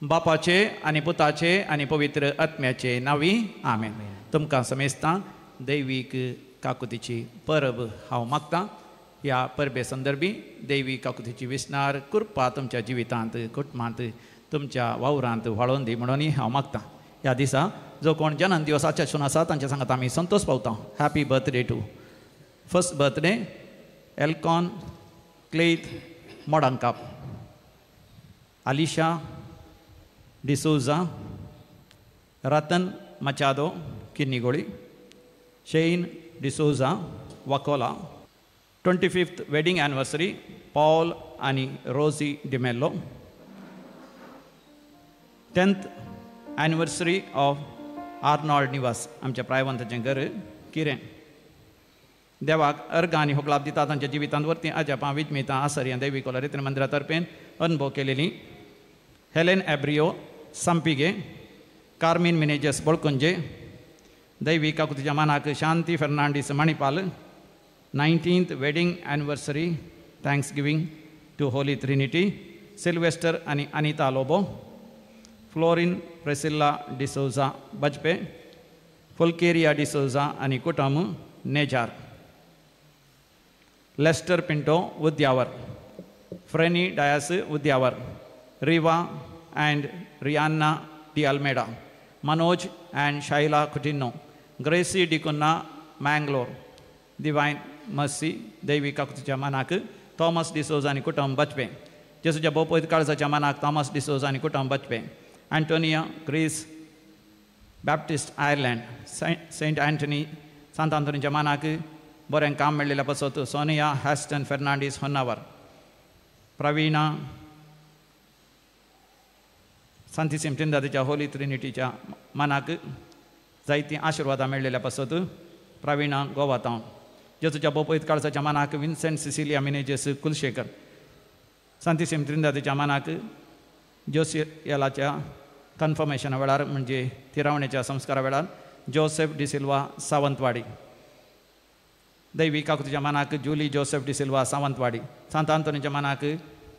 बापाचे आनी पुताचे आनी पवित्र आत्म्याचे नांवी आमेन. तुमकां समेस्तां दैवीक काकुतीची परब हांव मागतां. ह्या परबे संदर्भी दैवी काकुतीची विसनार कृपा तुमच्या जिवितांत, कुटुंबांत, तुमच्या वावरांत व्हाळोवन दी म्हणून हांव मागतां. ह्या दिसा जो कोण जन्म दिवस आचून आसा तांच्या सांगात आमी संतोष पावता. Happy birthday to first birthday Elcon Clayt Modankap, Alisha D'Souza, Ratan Machado Kinnigoli, Shane D'Souza Vakola. 25th wedding anniversary Paul आनी Rosy D'Mello. 10th anniversary of Arnold Nivas, आमच्या प्रायवंताचें घर किरें. देवाक अर्घ आनी होगलाप दिता तांच्या जिवितांत वरतीं अजापां विजमितां आसर्यां देवी कोलारित्र मंदिरा तर्फेन अनुभव केलेली हेलेन एब्रियो संपिगे, कार्मीन मिनेजस बोळकुंजे, दैवी काकुतीच्या मानाक Shanti Fernandes Manipal. 19th wedding anniversary thanksgiving to Holy Trinity Sylvester आनी अनिता लोबो, फ्लोरिन प्रेसिल्ला डिसोजा बजपे, फुलकेरिया डिसोजा आनी कुटुंब Nejar, Lester Pinto Udyavar, Freny Dias Udyavar, Riva and Rihanna D Almeida, Manoj and Shaila Coutinho, Gracy D'Cunha Mangalore. Divine mercy दैवी काकुतीच्या मानाक Thomas D'Souza आनी कुटुंब बचपे, जेसूच्या भोवपयत काळजाच्या मानाक Thomas D'Souza आनी कुटुंब Bajpe, Antonia Grace Baptist Ireland, Saint Anthony Sant आंतोनीच्या मानाक बरें काम मेळिल्ल्या पासत सोनिया हॅस्टन फेर्नांडीस होन्नावर, प्रवीणा सांतिसीम त्रिंदादीच्या होली ट्रिनिटीच्या मानाक जायतीं आशिर्वादां मेळिल्ल्या पासत प्रवीणा गोवा टावन, जेजूच्या बोपयत काळजाच्या मानाक विन्सेंट सिसिलिया मिनेजस कुलशेखर, सांतिसीम त्रिंदादीच्या मानाक जोसियलाच्या कन्फर्मेशना वेळार म्हणजे तिरावणेच्या संस्कारा वेळार जोसेफ डिसिल्वा सावंतवाडी, दैवी काकुतीच्या मानाक जुली जोसेफ डिसिल्वा सावंतवाडी, सांत आंतोनीच्या मानाक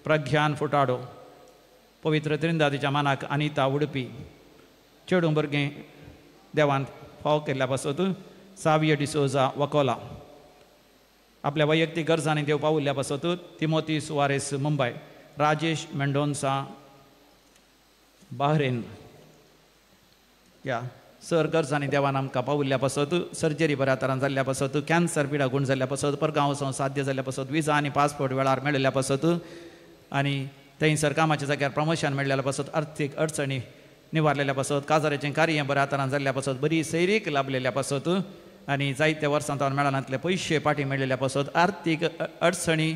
प्रज्ञान फुटाडो, पवित्र त्रिंदादीच्या मानाक अनिता उडपी, चेडूं भुरगें देवान फाव केल्ल्या पासत साविय डिसोजा वकोला, आपल्या वैयक्तीक गरजांनी देव पावुल्ल्या पासत तिमोती सुवारेस मुंबय, राजेश मेंडोन्सा बाहरेन. ह्या सर गरजांनी देवान आमकां पावुल्ल्या पासत, सर्जरी बऱ्या तरान जाल्ल्या पासत, कॅन्सर पिडा गूण जाल्ल्या पासत, परगांव साध्य जाल्ल्या पासत, विजा आनी पासपोर्ट वेळार मेळिल्ल्या पासत आनी थंयसर कामाच्या जाग्यार प्रमोशन मेळिल्ल्या पासत, अर्थीक अडचणी निवारलेल्या पासत, काजाराचें कार्य बऱ्या तरान जाल्ल्या पासत, बरी सैरीक लाभलेल्या पासत आनी जायत्या वर्सां तावन मेळनातले पयशे पाटी मेळिल्ल्या पासत, आर्थीक अडचणी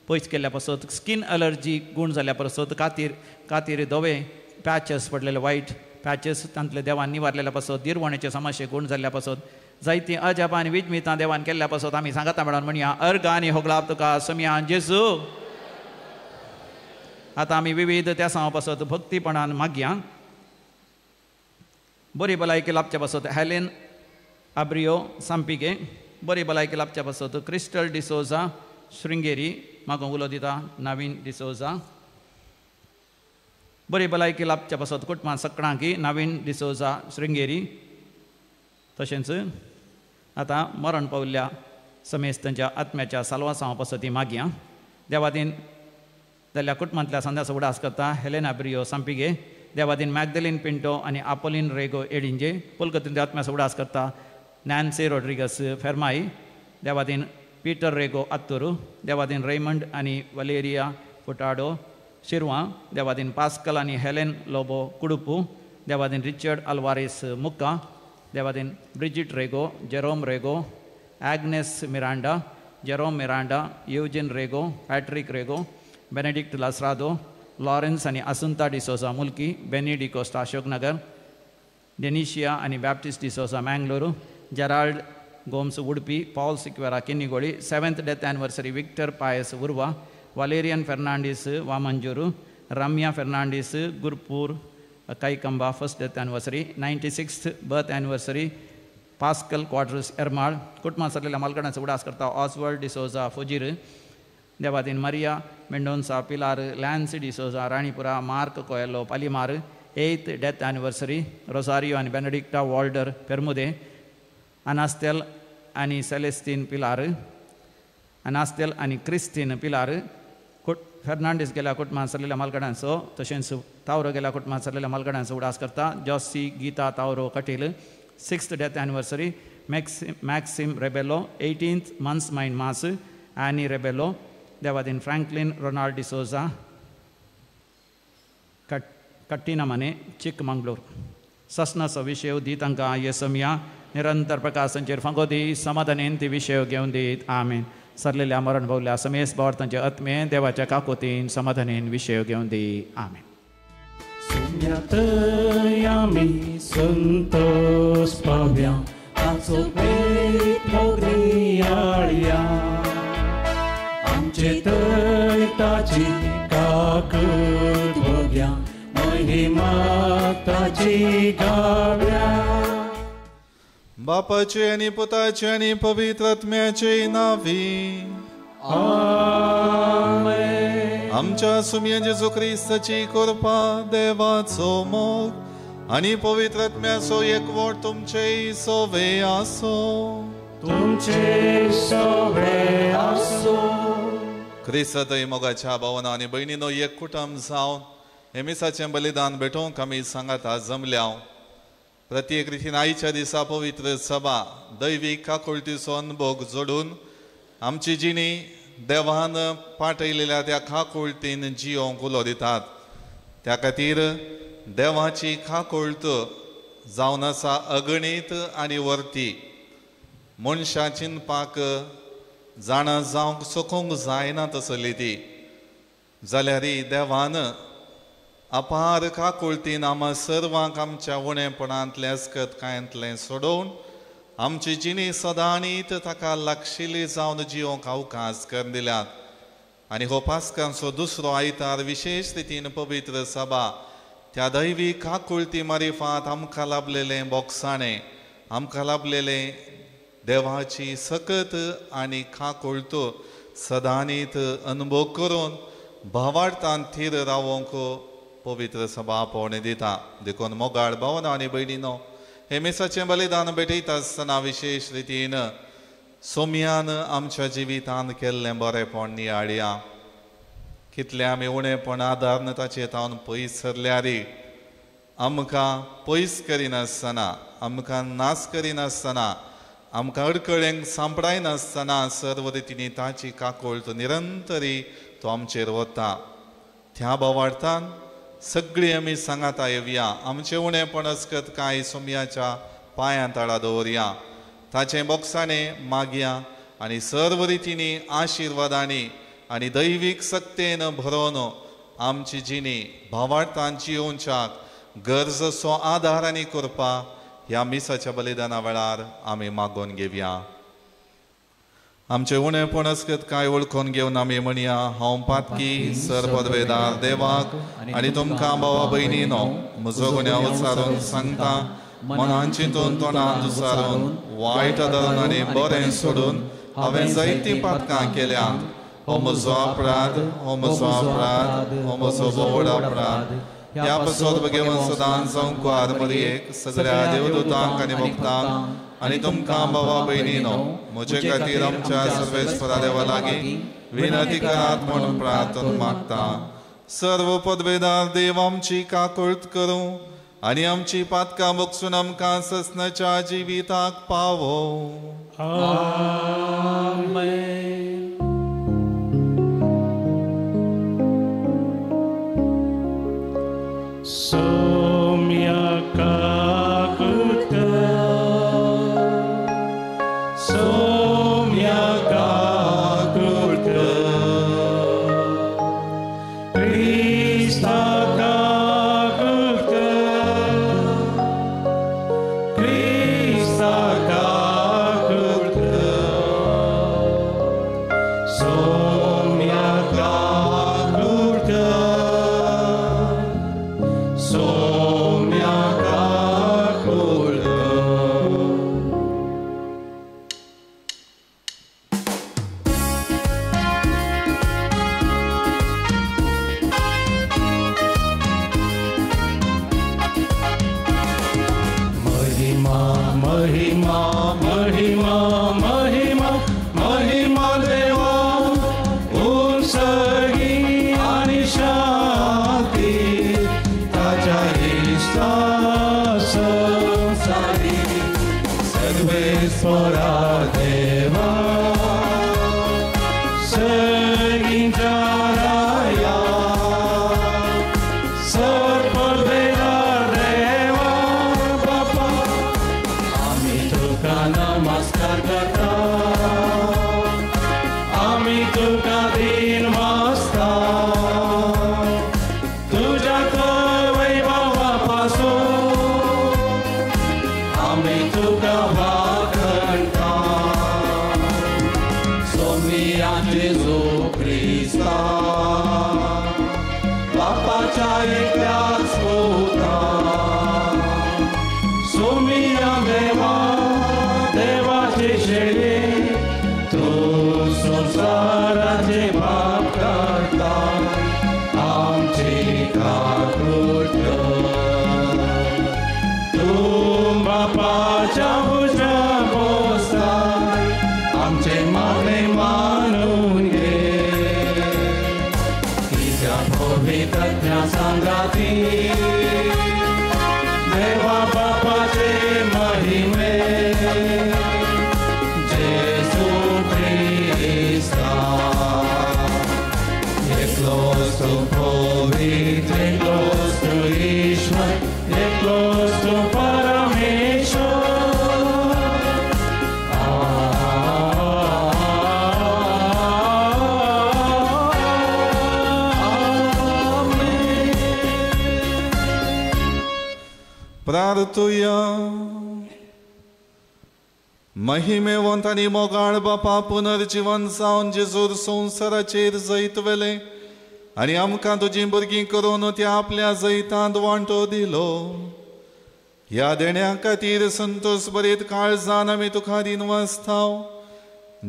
पयस केल्ल्या पासत, स्कीन अलर्जी गूण जाल्ल्या पासत, कातीर कातीर धवे पॅचेस पडलेले वायट पॅचेस तांतले देवान निवारलेल्या पासत, दिरवणेचे समस्ये गूण जाल्ल्या पासत, जायतीं अजापां आनी विजमितां देवान केल्ल्या पासत आमी सांगता म्हणून म्हणया अर्घ आनी होगलाप तुका समिया जेजू. आतां आमी विविध त्या सांवा पासत भक्तीपणान मागया. बरी भलायकी लाभच्या पासत हेलेन आब्रियो सांपिगे, बरी भलायकी लाभच्या पासत क्रिस्टल डिसोजा श्रृंगेरी, मागूंक उलो दिता नवीन डिसोजा, बरी भलायकी लाभच्या पासत कुटुंबां सकणांकी नवीन डिसोजा श्रृंगेरी. तशेंच आतां मरण पावल्ल्या समेस्त तांच्या आत्म्याच्या साल्वासांवा पासत ती मागया. देवादीन जाल्ल्या कुटुंबांतल्या संद्याचो उडास करता हेलेन आब्रियो सांपिगे, देवादीन मॅगदलीन पिंटो आनी आपोलीन रेगो एडिंजे, पुलकतीन आत्म्याचो उडास करता नॅन्सी रोड्रिगस फेर्माई, देवादीन पीटर रेगो अत्तुरू, देवादीन रेमंड आनी वलेरिया फुटाडो शिरवां, देवादीन पास्कल आनी हेलेन लोबो कुडुपू, देवादीन रिचर्ड अल्वारेस मुक्का, देवादीन Bridget Rego, Jerome Rego, Agnes Miranda, Jerome Miranda, Eugene Rego, Patrick Rego, Benedict Lasrado, Lawrence आनी आसुंता डिसोजा मुल्की, बेनी डिकोस्टा अशोकनगर, डेनिशिया आनी Baptist D'Souza Mangalore, Gerald Gomes Udupi, Paul Sequeira Kinnigoli. 7th death anniversary Victor Pius Urva, Valerian Fernandes Vamanjoor, Ramya Fernandes Gurpur, Kaikamba first death anniversary, 96th birth anniversary Pascal Quadros Ermal कुटुंबां सरलेल्या मालगडांचो उडास करता Oswald D'Souza Fujir, देवादीन Maria Mendonca Pilar, Lance D'Souza Ranipura, Mark Coelho Palimar, 8th death anniversary Rosario आनी बेनेडिक्टा वॉल्डर पेरमुदे, अनास्तेल आनी सेलेस्तीन पिलार, अनास्तेल आनी क्रिस्तीन पिलार, फेर्नांडीस गेल्या कुटुंबां सरलेल्या मालगडांचो तशेंच तावरो गेल्या कुटुंबां सरलेल्या मालगडांचो उडास करता Josy Geeta Tavro Kateel, 6th death anniversary Maxim Rebelo, 18th months mine mass Annie Rebelo, Devadin Franklin Ronald D'Souza Kattinamane Chikmagalur. ससनाचो विशय दी तांकां येसमया निरंतर प्रकाशांचेर फांगो दी, समाधानेन ती विशय घेवन दीत, आमेन. सरलेल्या मरण भोवल्या समेस भावार तांचे आत्मे देवाच्या काकोतीन समाधानेन विशय घेवन दी, आमेन. आमी संतोष पाव्या ताचो पेट्रोग्रियाळ्या आमचे थंय ताची काकूत बघ्या महिमा ताची गाव्या. बापाचे आनी पुताचे आनी पवित्र आत्म्याचे नांवी आमेन. आमच्या सुम्या जेजू क्रिस्ताची कृपा, देवाचो मोग आनी पवित्र आत्म्याचो एकवट तुमचे सोवे आसो, तुमचे सोवे आसो. क्रिस्तातय मोगाच्या भावना आनी भयणीनो एक कुटुंब जावन हे मिसाचें बलिदान भेटोवंक आमी सांगाता जमल्या. प्रत्येक रितीन आयच्या दिसा पवित्र सभा दैवीक काकुळटीचो अनभोग जोडून आमची जिणी देवान पाठयलेल्या त्या काकुळटीन जियोंक उलो दितात. त्या खातीर देवाची काकुळट जावन आसा अगणीत आनी वर्ती. मनशां चिंतपाक जाणा जावंक सकूंक जायना तसली ती, जाल्यार देवान अपार काकुळटीन आमा सर्वांक आमच्या उणेपणांतलें अस्कतकायांतलें सोडोवन आमची जिणी सदांनीत ताका लागशिल्ली जावन जियोंक अवकाश करून दिल्यात. आनी हो पास्कांचो दुसरो आयतार विशेश रितीन पवित्र सभा त्या दैवी काकुळटी मारिफात आमकां लाभलेलें बोगसाणें, आमकां लाभलेलें देवाची सकत आनी काकुळट सदांनीत अनुभव करून भावार्थान थीर रावोंक पवित्र सभा आपोवणें दिता. देखून मोगाळ भावना आनी भयणीनो हे मिसाचें बलिदान भेटयता आसतना विशेश रितीन सोम्यान आमच्या जिवितान केल्लें बरेंपण नियाळया. कितलें आमी उणेपण आदारन ताचे तावन पयस सरल्यार आमकां पयस करिनासतना, आमकां नाश करिनासतना, आमकां अडकळेंक सांपडायनासतना सर्व रितींनी ताची काकुळट निरंतरी तो आमचेर वता. त्या भावार्थान सगळीं आमी सांगाता येवया, आमचें उणेपण अस्कत कांय सोम्याच्या पांयां तळा दवरया, ताचें बोगसाणें मागया आनी सर्व रितींनी आशिर्वादांनी आनी दैवीक सक्तेन भरोवन आमची जिणी भावार्थान जियोवच्याक गरजसो आदार आनी कृपा ह्या मिसाच्या बलिदाना वेळार आमी मागोवन घेवया. आमचें उणेपण अस्कत कांय वळखून घेवन आमी म्हणया, हांव पातकी सरपदवेदार देवाक आनी तुमकां भावा भयणीनो म्हजो गुन्यांव उचारून सांगता, मनान चिंतून तोंडान उचारून वायट धरून आनी बरें सोडून हांवें जायतीं पातकां केल्यांत. हो म्हजो अपराध, हो म्हजो अपराध, हो म्हजो व्हड अपराध. ह्या पासत भगेवन सदांच जावंक मरयेक सगळ्या देवदूतांक आनी भक्तांक आनी तुमकां भावा भयणीनो म्हजे खातीर आमच्या सर्वेस्परा देवा लागीं विनंती करात म्हणून प्रार्थना मागता. सर्व पदवेदार देव आमची काकुळट करूं आनी आमची पातकां बगसून आमकां ससनाच्या जिविताक पावो. आमेन. सोम्या काकुळट, सोम्या काकुळट, क्रिस्ता काकुळट, क्रिस्ता काकुळट, सोम्या काकुळट, सोम्या महिमा महिमा महिमा महिमा देवा उंचगी आनी शांती ताच्या इश्टा संवसारी सर्वेस्परा देवा सगींच्या राया सर्पदेवा देवा बापा आमी तुका नमस्कार करता आमी तुका दिन वाजता तुज्या वैभवा पासून आमी तुका वाखणता सोमिया जेजू क्रिस्ता बापाच्या एकल्याच पुता सोमिया देवा देवाचे शेळे तूं संवसाराचे पाप करता आमची काकूट कर तूं बापाच्या भुजा बसता आमचे मागणे मानून घे तिच्या पवित्रत्या सांगाती देवा बापाचे महिमे जेजू क्रिस्ता एकलोच तूं पवित्र एकलोच तूं ईश्वर एकलोच तूं परमेश्वर. प्रार्थुया. महिमेवंत आनी मोगाळ बापा पुनर्जिवन जावन जेजूर संवसाराचेर जैत वेलें आनी आमकां तुजीं भुरगीं करून त्या आपल्या जैतांत वांटो दिलो. ह्या देण्या खातीर संतोष बरीत काळजान आमी तुका दिनवासताव.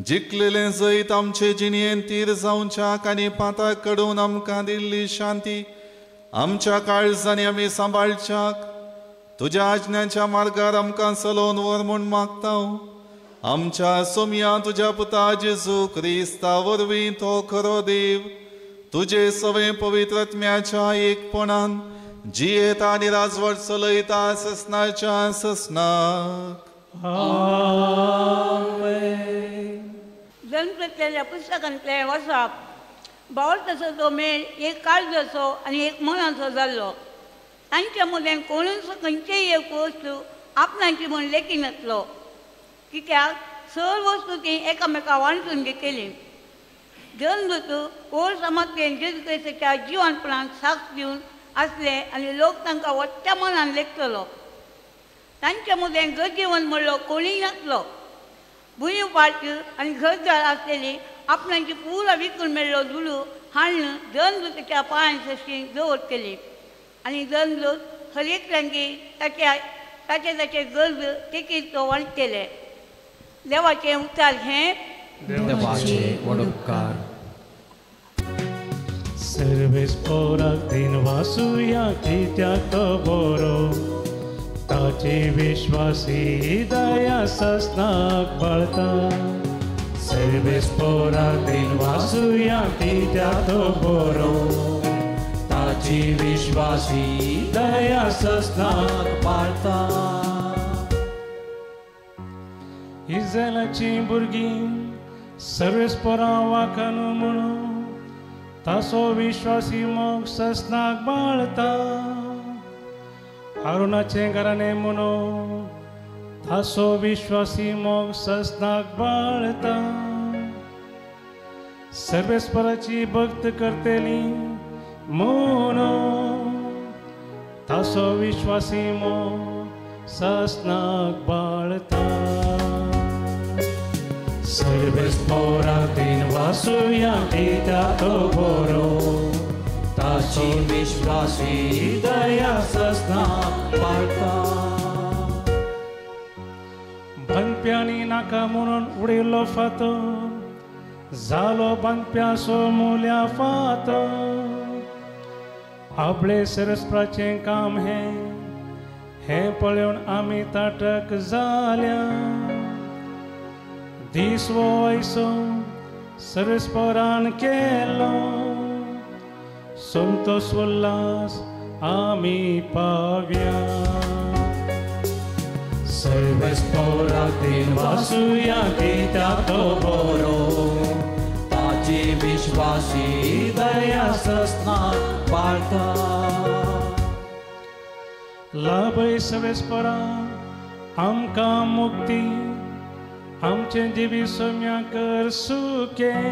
जिखलेलें जैत आमचे जिणयेन तीर जावच्याक आनी पाताक कडून आमकां दिल्ली शांती आमच्या काळजांनी आमी सांबाळच्याक तुज्या आज्ञाच्या मार्गार आमकां चलोवन व्हर म्हूण मागता. आमच्या सोमया तुज्या पुता जेजू क्रिस्ता वरवीं तो खरो देव तुजे सवे पवित्र आत्म्याच्या एकपणान जियेता आनी राजवट चलयता ससनाच्या ससनाक. आमेन. जन्मप्रत्यल्या पुस्तकांतलें वसाप बावळ तसो तो मेळ एक काळजाचो आनी एक मनाचो जाल्लो. तांच्या मदें कोणूच खंयचेय एक वस्तू आपणाची म्हूण लेखिनासलो कित्याक सर्व वस्तू ती एकामेका वांटून घेतली. जनदूत ओर समाजतेन जेजू क्रिस्ताच्या जिवनपणाक साक्ष दिवन आसले आनी लोक तांकां वट्ट्या मनान लेखतलो. तांच्या मदें गरजेवन म्हणलो कोणूय नासलो. भूंय पार्ट आनी घरदार आसलेली आपणाची पुरा विकून मेळ्ळो दुडू हाडून जनदूताच्या पांयां सशी दवरतली आनी जनदूत हर एकल्यांकी ताचे ताचे ताचे गरज तेकीर तो वांट्टले. देवाचें उतार हें देवाचे व्हड उपकार. सर्वेस्पराक दिनवासुया कित्याक तो बरो ताची विश्वासी दया ससनाक बाळता. सर्वेस्पराक दिनवासुया कित्याक तो बरो ताची विश्वासी दया ससनाक बाळता. इस्रायलाचीं भुरगीं सर्वेस्परा वाखाणू म्हणून ताचो विश्वासी मोग ससनाक बाळता. अरुणाचें घराणें म्हणून ताचो विश्वासी मोग ससनाक बाळता. सर्वेस्पराची भक्त करतली म्हणून ताचो विश्वासी मोग ससनाक बाळता. सर्वेस्पराक दिनवासुया कित्याक तो बरो ताची विश्वासी दया ससनाक बाळता. बांदप्यांनी नाका म्हणून उडयलो फातर जालो बांदप्याचो मुल्या फातर. आपले सर्वेस्पराचें काम हें हें पळोवन आमी ताटक जाल्या. दीस वो ऐसो सर्वेस्परान केलो, संतोष उल्हास आमी पाव्या. सर्वेस्परातीन वासुया कित्याक तो बरो, ताची विश्वासी दया सस्नाक पाळता. लाभय सर्वेस्परान आमकां मुक्ती, आमचें जिवीत सोम्या कर सुकें.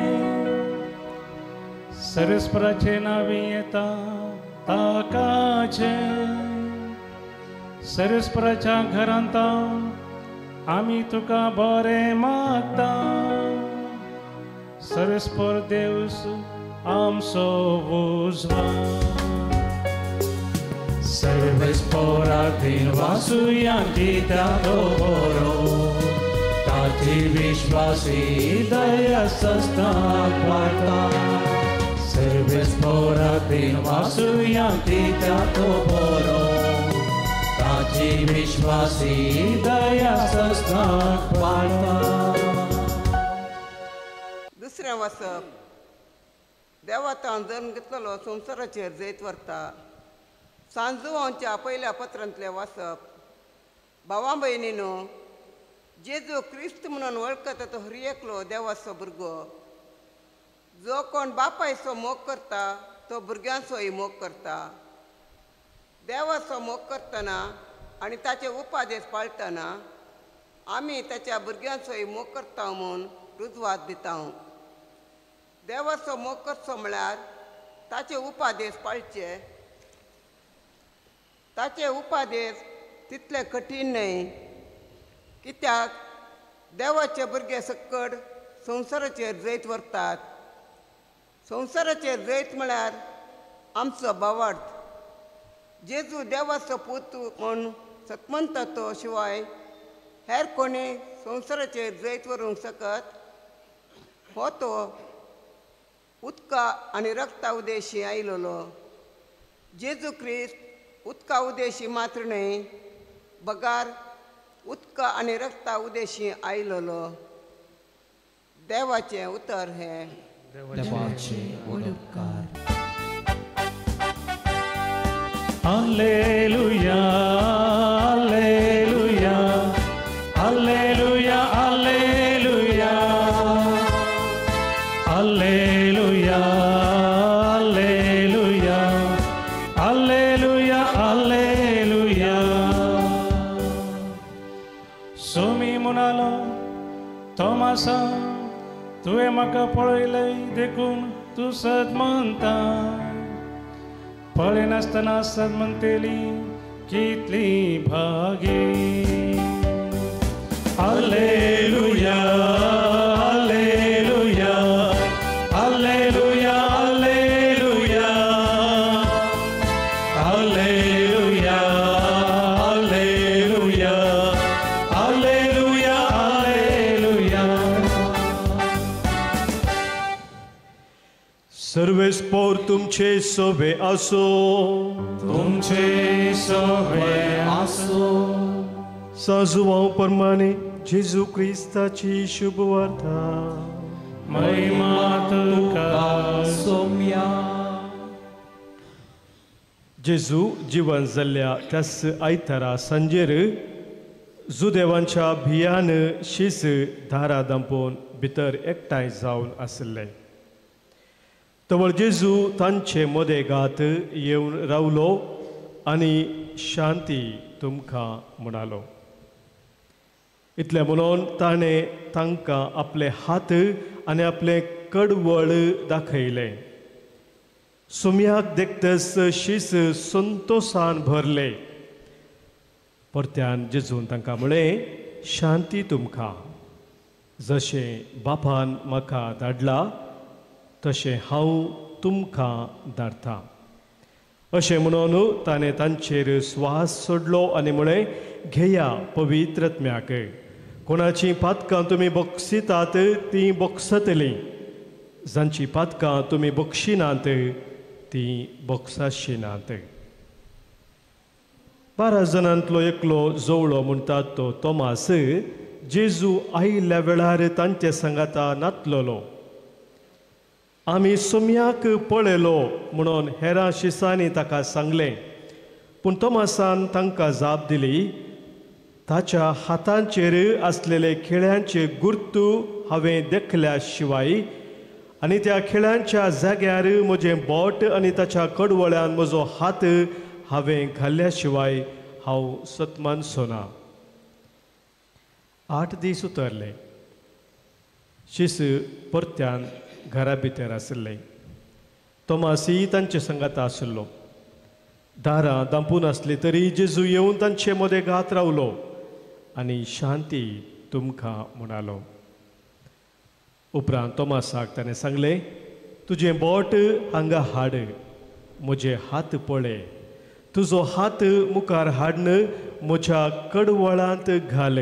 सर्वेस्पराचें नांवी येता ताकाचें, सर्वेस्पराच्या घरांत आमी तुका बरें मागता. सर्वेस्पर देवस आमचो उजवा. सर्वेस्परातीन वासुया कित्याक तो बरो, ताची विश्वासी दया सस्नाक पाळता. सर्वेस्परातीन वासुया कित्याक तो बरो, ताची विश्वासी दया सस्नाक पाळता. दुसरें वाचप. देवातान जल्म घेतलेलो संवसाराचेर जैत व्हरता. सांजुवांच्या पयल्या पत्रांतलें वाचप. भावा भयणीनो, जेजू क्रिस्त म्हणून वळखता तो हर एकलो देवाचो भुरगो. जो कोण बापायचो मोग करता तो भुरग्यांचोय मोग करता. देवाचो मोग करतना आनी ताचे उपादेश पाळटना आमी ताच्या भुरग्यांचोय मोग करता म्हूण रुजवात दिता. देवाचो मोग करचो म्हळ्यार ताचे उपादेश पाळचे. ताचे उपादेश तितले कठीण न्हय, कित्याक देवाचे भुरगे सक्कड संवसाराचेर जैत व्हरतात. संवसाराचेर जैत म्हळ्यार आमचो भावार्थ. जेजू देवाचो पूत म्हूण सतमंता तो शिवाय हेर कोणी संवसाराचेर जैत व्हरूंक शकत? हो तो उदका आनी रक्ता उदेशी आयिल्लो. जेजू क्रिस्त उदका उदेशी मात्र न्हय, बगार उदका आनी रक्ता उदेशी आयिल्लो. देवाचें उतर हें. देवाचे उपकार. Alleluia, alleluia, alleluia, alleluia, alleluia, alleluia, alleluia, alleluia. Somi म्हणालो, तोमासा, तुवें म्हाका पळयलें देखून तूं सद म्हणटा. पळयनासतना सद म्हणटली कितली भागी. Alleluia, alleluia, alleluia, alleluia, alleluia, alleluia, alleluia, alleluia. सर्वेस्पोर तुमचे सोबे आसो, तुमचे सोबे आसो. साजुवां प्रमाणे जेजू क्रिस्ताची शुभवार्ता. महिमा तुका सोम्या. जेजू जिवन जाल्ल्या त्याच आयतारा सांजेर जुदेवांच्या भियान शीस दारां दांपोवन भितर एकठांय जावन आशिल्ले. तवळ जेजू तांचे मदेगात येवन रावलो आनी शांती तुमकां म्हणालो. इतलें म्हणून ताणें तांकां आपले हात आनी आपलें कडवळ दाखयलें. सुम्याक देखतच शीस संतोसान भरले. परत्यान जेजून तांकां म्हळें, शांती तुमकां. जशें बापान म्हाका धाडला तशें हांव तुमकां धाडटा. अशें म्हणून ताणें तांचेर स्वास सोडलो आनी म्हळें, घेया पवित्रत्म्याक. कोणाचीं पातकां तुमी बक्षितात तीं बक्षतलीं, जांचीं पातकां तुमी बक्षिनात तीं बक्षाशिनात. 12 जाणांतलो एकलो जोवळो म्हणटात तो तोमास जेजू आयिल्ल्या वेळार तांचे सांगाता नातलोलो. आमी सोम्याक पळयलो म्हणून हेरां शिसांनी ताका सांगलें, पूण तोमासान तांकां जाप दिली, ताच्या हातांचेर आसलेले खिळ्यांचे गुर्तू हांवें देखल्या शिवाय आनी त्या खिळ्यांच्या जाग्यार म्हजें बोट आनी ताच्या कडवळ्यान म्हजो हात हांवें घाल्ल्या शिवाय हांव सतमानसो ना. 8 दीस उतरले. शीस परत्यान घरा भितर आशिल्ले. तोमासी तांचे संगात आशिल्लो. दारां दांपून आसली तरी जेजू येवन तांचे मदें घात रावलो आनी शांती तुमकां म्हणालो. उपरांत तोमासाक ताणें सांगलें, तुजें बोट हांगा हाड, म्हजे हात पळय, तुजो हात मुखार हाडन म्हज्या कडवळांत घाल.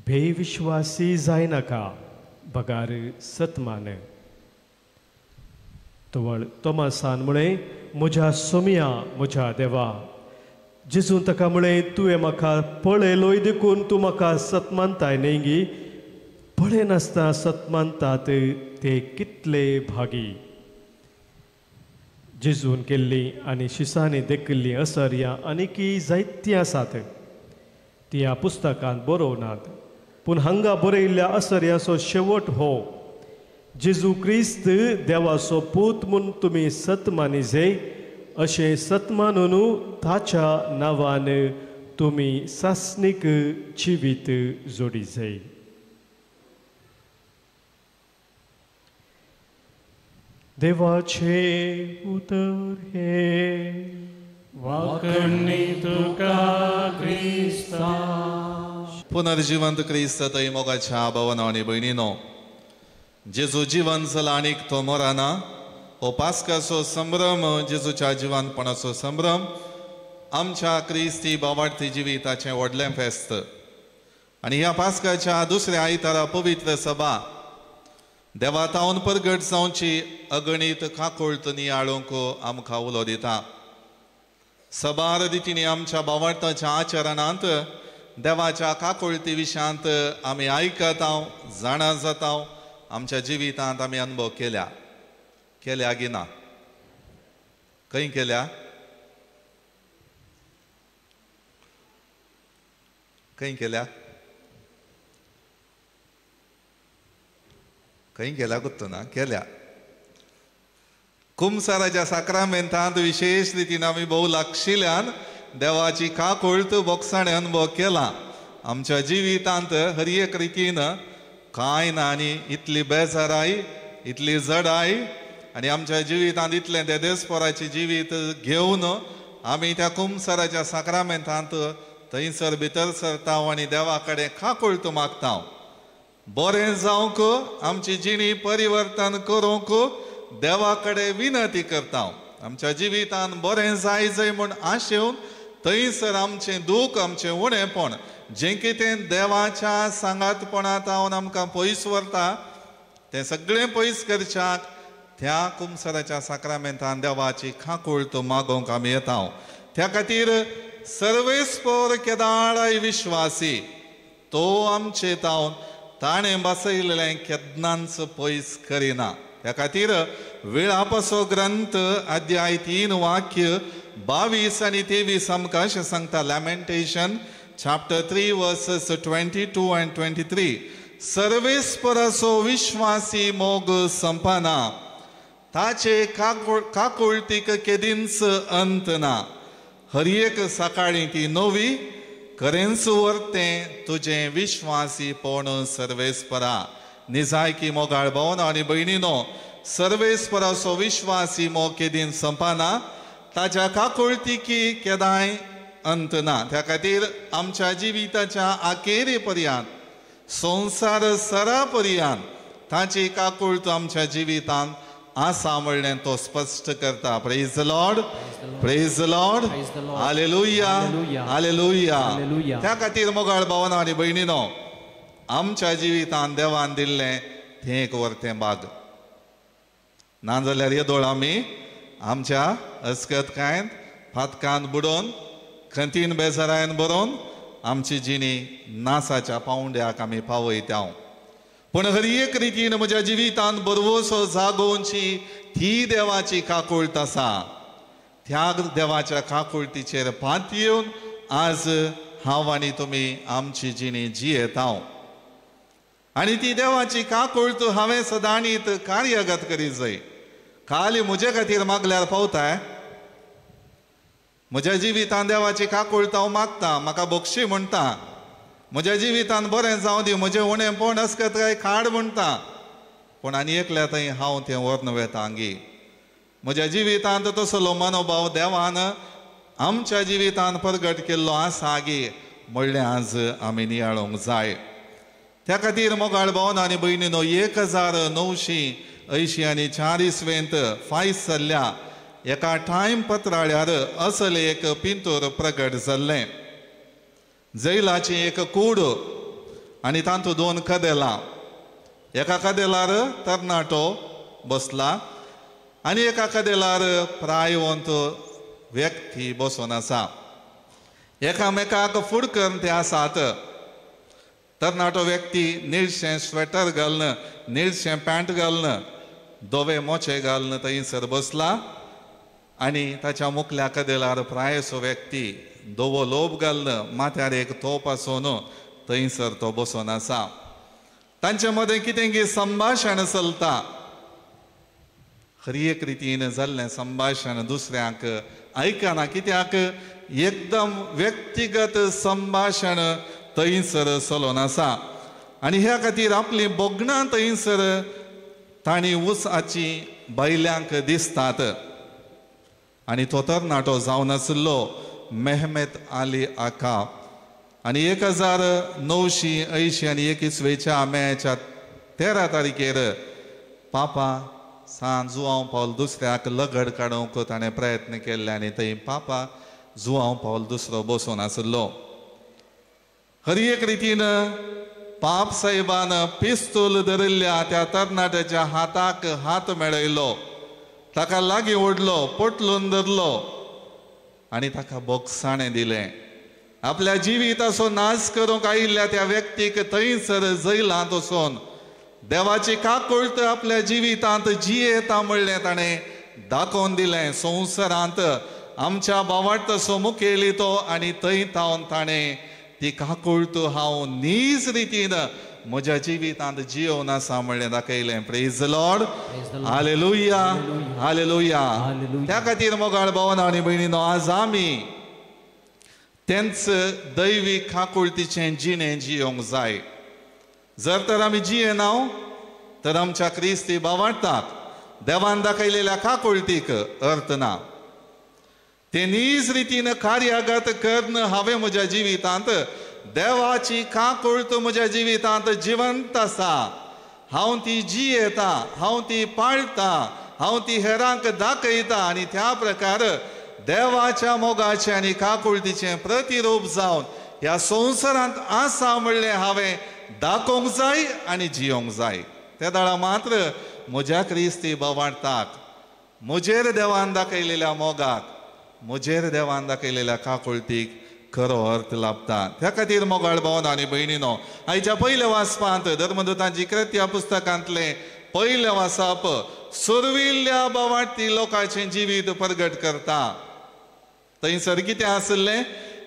बेविश्वासी जायनाका, बगार सतमान. तवळ तोमासान म्हळें, म्हज्या सोम्या, म्हज्या देवा. जेजून ताका म्हळें, तुवें म्हाका पळयलोय देखून तूं म्हाका सतमानताय न्ही गी? पळयनासतना सतमानतात ते कितले भागी. जेजून केल्ली आनी शिसांनी देखिल्लीं असर्यां आनीकी जायतीं आसात, ती ह्या पुस्तकांत बरोवनात, पूण हांगा बरयिल्ल्या असर्याचो शेवट हो, जेजू क्रिस्त देवाचो पूत म्हूण तुमी सतमानिजे, अशें सतमानून ताच्या नांवान तुमी सासणीक जिवीत जोडिजे. देवाचे उतर हे वाकणी तुका क्रिस्ता. पुनर्जिवंत क्रिस्त तै मोगाच्या भावना आनी भयणीनो, जेजू जिवन जाला आनीक तो मराना. हो पास्काचो संभ्रम, जेजूच्या जिवनपणाचो संभ्रम आमच्या क्रिस्ती भावार्थी जिविताचें व्हडलें फेस्त. आनी ह्या पास्काच्या दुसऱ्या आयतारा पवित्र सभा देवा तावन परगट जावची अगणीत काकुळट नियाळूंक आमकां उलो दिता. सबार रितींनी आमच्या भावार्थाच्या आचरणांत देवाच्या काकुळटी विशयांत आमी आयकता, जाणा जाता, आमच्या जिवितांत आमी अनुभव केल्या. केल्या गी ना? खंय केल्या? खंय केल्या? खंय केल्या गुत्तो ना? केल्या. कुमसाराच्या साक्रामेंतांत विशेश रितीन आमी भोव लागशिल्ल्यान देवाची काकुळट बोगसाणे अनुभव केला. आमच्या जिवितांत हर एक रितीन कांय ना आनी इतली बेजाराय, इतली जडाय आनी आमच्या जिवितांत इतलें देदेसपोराचें जिवीत घेवन आमी त्या कुमसाराच्या साक्रामेंतांत थंयसर भितर सरता आनी देवा कडेन काकुळट मागता. बरें जावंक, आमची जिणी परिवर्तन करूंक देवा कडेन विनंती करता. आमच्या जिवितांत बरें जाय जाय म्हूण आशेवन थंयसर आमचें दूख, आमचें उणेपण जें कितें देवाच्या सांगातपणांत आमकां पयस व्हरता तें सगळें पयस करच्याक त्या कुमसराच्या साक्रामेंतान देवाची काकुळट मागोवंक आमी येता. त्या खातीर सर्वेस्पोर केदाळाय विश्वासी तो आमचे तावन ताणें बसयलें केन्नाच पयस करिना. त्या खातीर वेळापासो ग्रंथ अध्याय 3 वाक्य 22 आनी 23 आमकां अशें सांगता. लॅमेंटेशन चॅप्टर 3 वर्सेस 22 आनी 23. सर्वेस्पराचो विश्वासी मोग संपना, ताचे काकुळटीक केदींच अंत ना. हर एक सकाळी ती नवी खरेंच वरतें तुजें विश्वासीपण सर्वेस्परा. निजायकी मोगाळ भावना आनी भयणीनो, सर्वेस्पराचो विश्वासी मोग केदीन संपना, ताच्या काकुळटीकी केदांय अंत ना. त्या खातीर आमच्या जिविताच्या आखेरी पर्यंत, संवसार सरा पर्यंत ताची काकुळट आमच्या जिवितांत आसा म्हणलें तो स्पश्ट करता. Praise the Lord, praise the Lord, hallelujah, hallelujah. त्या खातीर मोगाळ भावना आनी भयणीनो, आमच्या जिवितांत देवान दिल्लें तें एक वरतें बाग. नाजाल्यार येदोळ आमी आमच्या अस्कतकायेंत फातकांत बुडोवन खंतीन बेजारायन बरोवन आमची जिणी नासाच्या पावंड्याक आमी पावयता. पूण हर एक रितीन म्हज्या जिवितांत बरवसो जागोवची ती देवाची काकुळट आसा. त्या देवाच्या काकुळटीचेर पात येवन आज हांव आनी तुमी आमची जिणी जियेता आनी ती देवाची काकुळट हांवें सदांनीत कार्यगत करीत जाय. खाली म्हजे खातीर मागल्यार पावताय. म्हज्या जिवितांत देवाची काकुळट हांव मागता, म्हाका बक्षी म्हणटा, म्हज्या जिवितांत बरें जावं दी, म्हजें उणेंपण अस्कत काय खाड म्हणटा, पूण आनी एकल्या थंय हांव तें व्हरून वेता हांगी. म्हज्या जिवितांत तसलो मनोभाव देवान आमच्या जिवितांत प्रगट केल्लो आसा गी म्हणलें आज आमी नियाळूंक जाय. त्या खातीर मोगाळ भावन आनी भयणीनो 1984 इसवेंत फायस जाल्ल्या एका टायम पत्राळ्यार असलें एक पिंतूर प्रगट जाल्लें. जैलाची एक कूड आनी तातूंत 2 कदेलां. एका कदेलार तरणाटो बसला आनी एका कदेलार प्रायवंत व्यक्ती बसून आसा. एकामेकाक फूड करून ते आसात. तरणाटो व्यक्ती निळशें स्वेटर घालून, निळशें पॅन्ट घालून, धवे मोचे घालून थंयसर बसला आनी ताच्या मुखल्या कदेलार प्रायसो व्यक्ती धवो लोब घालून, माथ्यार एक तोप आसून थंयसर तो बसून आसा. तांचे मदें कितें की संभाशण चलता. हर एक रितीन जाल्लें संभाशण दुसऱ्यांक आयकना, कित्याक एकदम व्यक्तिगत संभाशण थंयसर चलोन आसा. आनी ह्या खातीर आपलीं भोगणां थंयसर तांणी उसाची बायल्यांक दिसतात. आनी तो तरणाटो जावन आशिल्लो मेहमेत आली आका. आनी 1981 इसवेच्या मेच्या 13 तारखेर पापा सान जुआंव पावल दुसऱ्याक लगड काडूंक ताणें प्रयत्न केल्ले आनी थंय पापा जुआंव पावल दुसरो बसून आशिल्लो. हर एक रितीन पाप साहेबान पिस्तूल धरिल्ल्या त्या तरणाट्याच्या हाताक हात मेळयलो, ताका लागीं ओडलो, पोटलून धरलो आनी ताका बोगसाणें दिलें. आपल्या जिविताचो नाश करूंक आयिल्ल्या त्या व्यक्तीक थंयसर जैलांत वचून देवाची काकुळट आपल्या जिवितांत जियेता म्हणलें ताणें दाखोवन दिलें. संवसारांत आमच्या बावाटसो मुखेली तो आनी थंय तावन ताणें ती काकुळट हांव नीज रितीन म्हज्या जिवितांत जियोवन आसा म्हणलें दाखयलें. Praise the Lord, hallelujah, hallelujah. त्या खातीर मोगाळ भावना आनी भयणीनो आज आमी तेंच दैवी काकुळटीचें जिणें जियोंक जाय. जर तर आमी जियेना तर आमच्या क्रिस्ती बावाडटाक देवान दाखयलेल्या काकुळटीक अर्थ ना. ते नीज रितीन कार्यागत करून हांवें म्हज्या जिवितांत देवाची काकुळट म्हज्या जिवितांत जिवंत आसा, हांव ती जियेता, हांव ती पाळटा, हांव ती हेरांक दाखयता आनी त्या प्रकार देवाच्या मोगाचें आनी काकुळटीचें प्रतिरूप जावन ह्या संवसारांत आसा म्हणलें हांवें दाखोवंक जाय आनी जियोंक जाय. ते दाळा मात्र म्हज्या क्रिस्ती बावाडटाक म्हजेर देवान दाखयलेल्या मोगाक, म्हजेर देवान दाखयलेल्या काकुळटीक खरो अर्थ लाभता. त्या खातीर मोगाळ भावन आनी भयणीनो आयच्या पयल्या वाचपांत धर्मदूतांची कृत्या पुस्तकांतलें पयलें वाचप सुरविल्ल्या बावाडटी लोकांचें जिवीत प्रगट करता. थंयसर कितें आशिल्लें?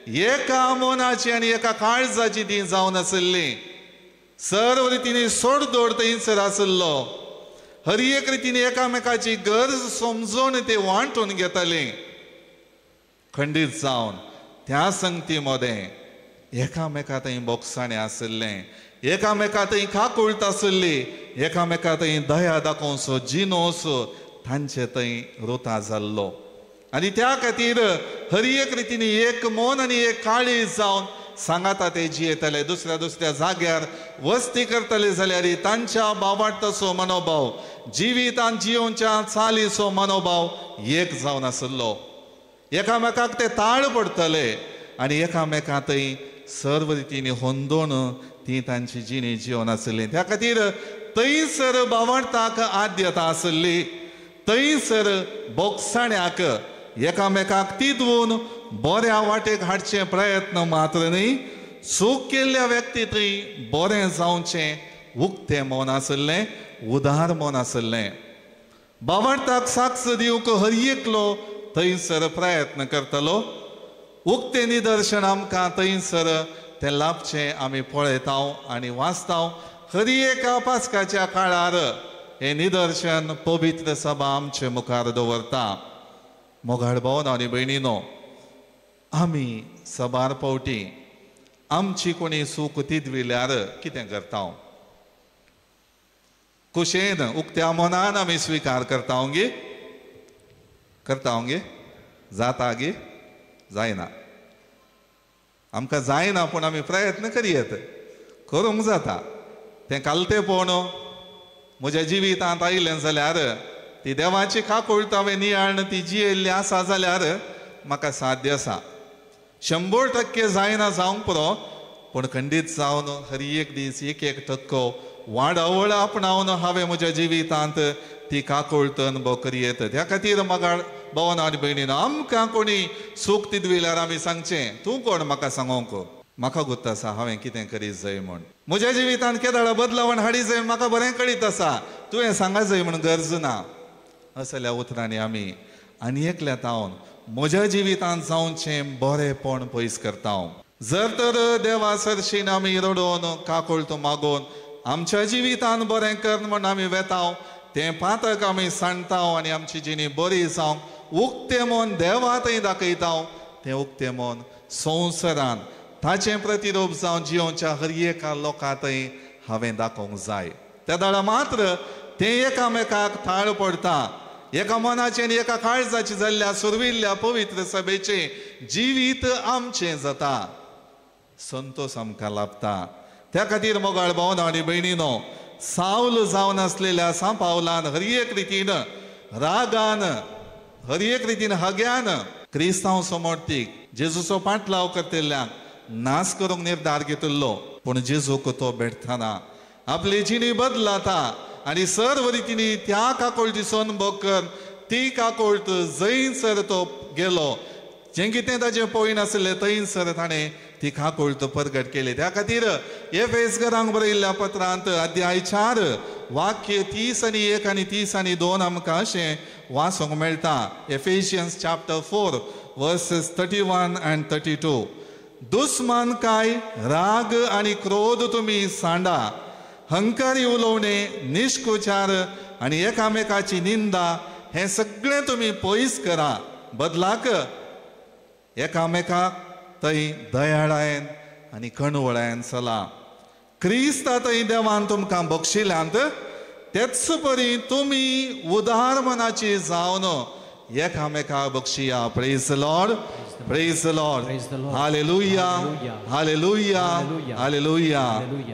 एका मनाची आनी एका काळजाची ती जावन आशिल्ली. सर्व रितीनी सोडदोड थंयसर आशिल्लो. हर एक रितीन एकामेकाची गरज समजून ते वांटून घेताले. खंडीत जावन त्या संगती मदें एकामेका थंय बोगसाणें आशिल्लें, एकामेका थंय काकुळट आशिल्ली, एकामेका थंय दया दाखोवचो जिनोस तांचे थंय रोता जाल्लो. आनी त्या खातीर हर एक रितीन एक मन आनी एक काळीज जावन सांगाता ते जियेताले. दुसऱ्या दुसऱ्या जाग्यार वस्ती करतले जाल्यार तांच्या बावाडटाचो मनोभाव, जिवितांत जियोवच्या चालीचो मनोभाव एक जावन आशिल्लो. एकामेकाक ते ताळ पडटले आनी एकामेका थंय सर्व रितीनी होंदोवन ती तांची जिणी जिवन आशिल्ली. त्या खातीर थंयसर बावाडटाक आद्यता आशिल्ली, थंयसर बोगसाण्याक एकामेकाक तिदवून बऱ्या वाटेक हाडचे प्रयत्न मात्र न्ही, चूक केल्ल्या व्यक्ती थंय बरें जावचें उक्तें मन आसलें, उदार मन आसलें. बावडताक साक्ष दिवंक हर एकलो थंयसर प्रयत्न करतलो. उक्तें निदर्शन आमकां थंयसर तें लाभचें आमी पळयता आनी वाचता. हर एका पास्काच्या काळार हें निदर्शन पवित्र सभा आमचे मुखार दवरता. मोगाळ भाव आनी भयणीनो, आमी सबार पावटी आमची कोणी चूक तिदविल्यार कितें करता? कुशेन उक्त्या मनान आमी स्विकार करता गे? करता गे? जाता गे? जायना. आमकां जायना, पूण आमी प्रयत्न करयेत, करूंक जाता. तें कालतेपण म्हज्या जिवितांत आयलें जाल्यार, ती देवाची काकूळट हांवें नियाळ्न ती जियेल्ली आसा जाल्यार म्हाका साध्य आसा. 100% जायना जावंक पुरो, पूण खंडीत जावन हर एक दीस एक एक टक्को वाडावळ आपणावन हांवें म्हज्या जिवितांत ती काकूळट अनुभव करयेत. त्या खातीर म्हाका भावन आनी भयणीन, आमकां कोणी चूक तिदविल्यार आमी सांगचें, तूं कोण म्हाका सांगोंक? म्हाका गुत्त आसा हांवें कितें करीत जाय म्हूण. म्हज्या जिवितांत केदाळा बदलावण हाडी जाय म्हाका बरें कळीत आसा, तुवें सांगा जाय म्हूण गरज ना. असल्या उतरांनी आमी आनी एकल्या तावन म्हज्या जिवितांत जावचें बरेंपण पयस करता. जर तर देवा सरशीन आमी रडोवन काकुळट मागोवन आमच्या जिवितांत बरें कर म्हूण आमी वेता, तें पातक आमी सांडता आनी आमची जिणी बरी जावंक उक्तें मन देवा थंय दाखयता. तें उक्तें मन संवसारान ताचें प्रतिरूप जावन जियोवच्या हर एका लोकां थंय हांवें दाखोवंक जाय. त्या दाडा मात्र तें एकामेकाक थाळ पडटा. एका मनाचें आनी एका काळजाचें जाल्ल्या सुरविल्ल्या पवित्र सभेचें जिवीत आमचें जाता, संतोश आमकां लाभता. त्या खातीर मोगाळ भावना आनी भयणीनो, सावल जावन आसलेल्या सांपावलान हर एक रितीन रागान, हर एक रितीन हग्यान क्रिस्तांव समर्थीक जेजूचो पाटलाव करतल्यांक नाश करूंक निर्धार घेतिल्लो. पूण जेजूक तो भेटतना आपली जिणी बदलाता आनी सर्व रितीनी त्या काकुळटीचो अनुभव कर ती काकुळट जंयसर तो गेलो, जें कितें ताजें पळय नासलें थंयसर ताणें ती काकुळट परगट केली. त्या खातीर एफेसकरांक बरयल्ल्या पत्रांत अध्याय 4 वाक्य 31 आनी 32 आमकां अशें वाचूंक मेळटा. एफेशियन्स चॅप्टर 4 वर्सेस 31 आनी 32. दुस्मान काय राग आनी क्रोध तुमी सांडा, हंकारी उलोवणे, निष्कुचार आनी एकामेकाची निंदा हें सगळें तुमी पयस करा. बदलाक एकामेकाक थंय दयाळायन आनी कणवळायन चला. क्रिस्ता थंय देवान तुमकां बक्षिल्यांत तेच परी तुमी उदार मनाची जावन एकामेका बक्षिया. Praise the Lord, praise the Lord, hallelujah, hallelujah, hallelujah.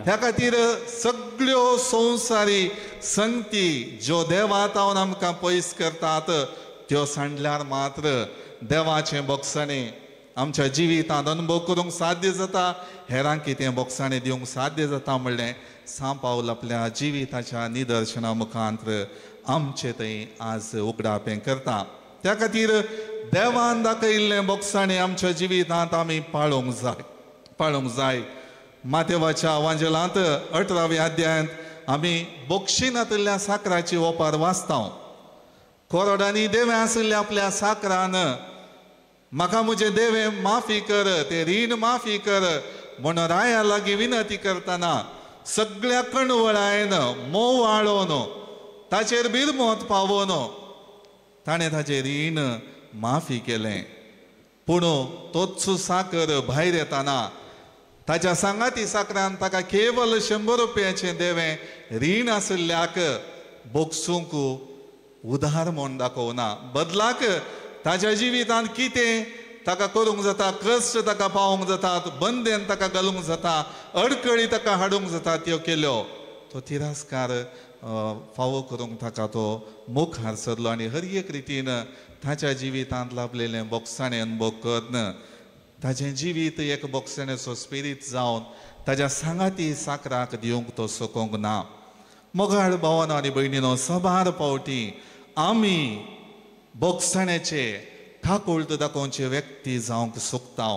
ह्या खातीर सगळ्यो संवसारी संगती ज्यो देवा तावन आमकां पयस करतात त्यो सांडल्यार मात्र देवाचें बक्षणें आमच्या जिवितांत अनुभव करूंक साध्य जाता, हेरांक कितें बक्षणें दिवंक साध्य जाता म्हणलें सांपावल आपल्या जिविताच्या निदर्शना मुखांत आमचे थंय आज उगडापें करता. त्या खातीर देवान दाखयल्लें बक्षणें आमच्या जिवितांत आमी पाळोवंक जाय, पाळोवंक जाय. मातेवाच्या वांजेलांत 18व्या अध्यायांत आमी बक्षिनातल्या साकराची ओपार वाचता. कोरडांनी देवे आशिल्ल्या आपल्या साकरान म्हाका म्हजें देवे माफी कर, तें रीण माफी कर म्हूण राया लागीं विनंती करतना सगळ्या कणवळायन मोव आळोवन ताचेर बिरमोत पावोवन ताणें ताचें रीण माफी केलें. पूण तोच साकर भायर येताना ताच्या सांगाती साकरान ताका केवल 100 रुपयाचें देवें रीण आशिल्ल्याक बोगसूंक उदार म्हूण दाखोवना. बदलाक ताच्या जिवितांत कितें ताका करूंक जाता, कश्ट ताका पावोवंक जातात, बंदेन ताका घालूंक जाता, अडकळी ताका हाडूंक जाता त्यो केल्यो. तो तिरस्कार फावो करूंक ताका तो मुखार सरलो आनी हर एक रितीन ताच्या जिवितांत लाभलेलें बोगसाणें अनुभव करून ताचें जिवीत एक बोगसाणेचो स्पिरीत जावन ताच्या सांगाती साकराक दिवंक तो सकोंक ना. मोगाळ भावानो आनी भयणीनो, सबार पावटी आमी बोगसाण्याचे काकुळट दाखोवचे व्यक्ती जावंक सोदता.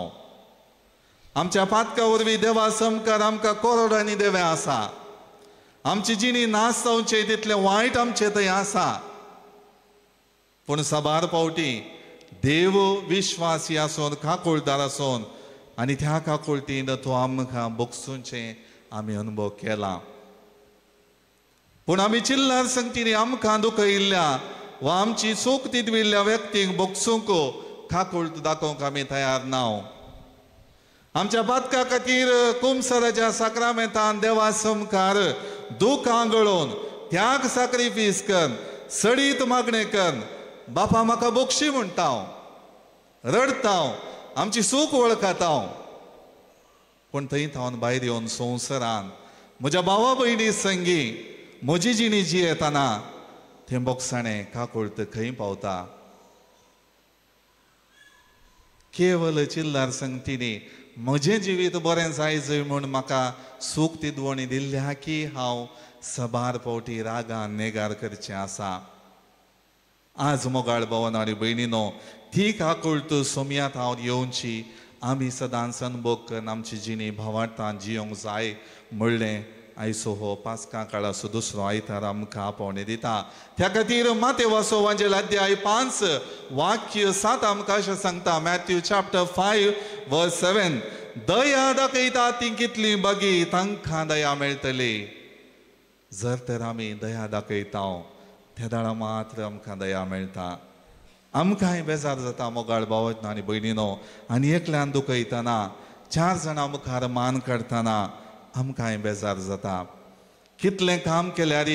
आमच्या पातका वरवीं देवा समकार आमकां करोडांनी देवे आसा. आमची जिणी नाश जावचे तितलें वायट आमचें थंय आसा. पूण साबार फावटी देव विश्वासी आसून काकुळदार आसून आनी त्या काकुळटीन तो आमकां भोगसुचें आमी अनुभव केला. पूण आमी चिल्लार संगतींनी आमकां दुखयिल्ल्या वा आमची चूक तितविल्ल्या व्यक्तींक भोगसूंक काकुळट दाखोवंक आमी तयार ना. आमच्या पातका खातीर कुमसराच्या साक्रामेंतान देवा समकार दुखां गळोवन त्याग साक्रिफीस कर सडीत मागणें कर बापा म्हाका बोगशी म्हणटा, रडटा, आमची सूख वळखता. पूण थंय थावन भायर येवन संवसारान म्हज्या भावा भयणी संगी म्हजी जिणी जियेतना थंय बोगसाणें काकुळट खंय पावता. केवल चिल्लार संगतींनी म्हजें जिवीत बरें जाय जय म्हूण म्हाका सूख तिदवणी दिल्ल्या की हांव सबार फावटी रागान नेगार करचें आसा. आज मोगाळ भावन आनी भयणीनो ती काकुळट सोमयांत हांव येवची आमी सदांच अनुभव करून आमची जिणी भावार्थान जियोंक जाय म्हणलें आयचो हो पास्का काळाचो दुसरो आयतार आमकां आपोवणें दिता. त्या खातीर मातेवाचो वांजेल अध्याय 5 वाक्य 7 आमकां अशें सांगता, मॅथ्यू चॅप्टर 5 वर्स 7, दया दाखयता ती कितली बगी तांकां दया मेळटली. जर तर आमी दया दाखयता त्या मात्र आमकां दया मेळटा. आमकांय बेजार जाता मोगाळ भावांनो आनी भयणीनो आनी एकल्यान दुखयतना 4 जाणां मुखार मान काडटना आमकांय बेजार जाता. कितलें काम केल्यार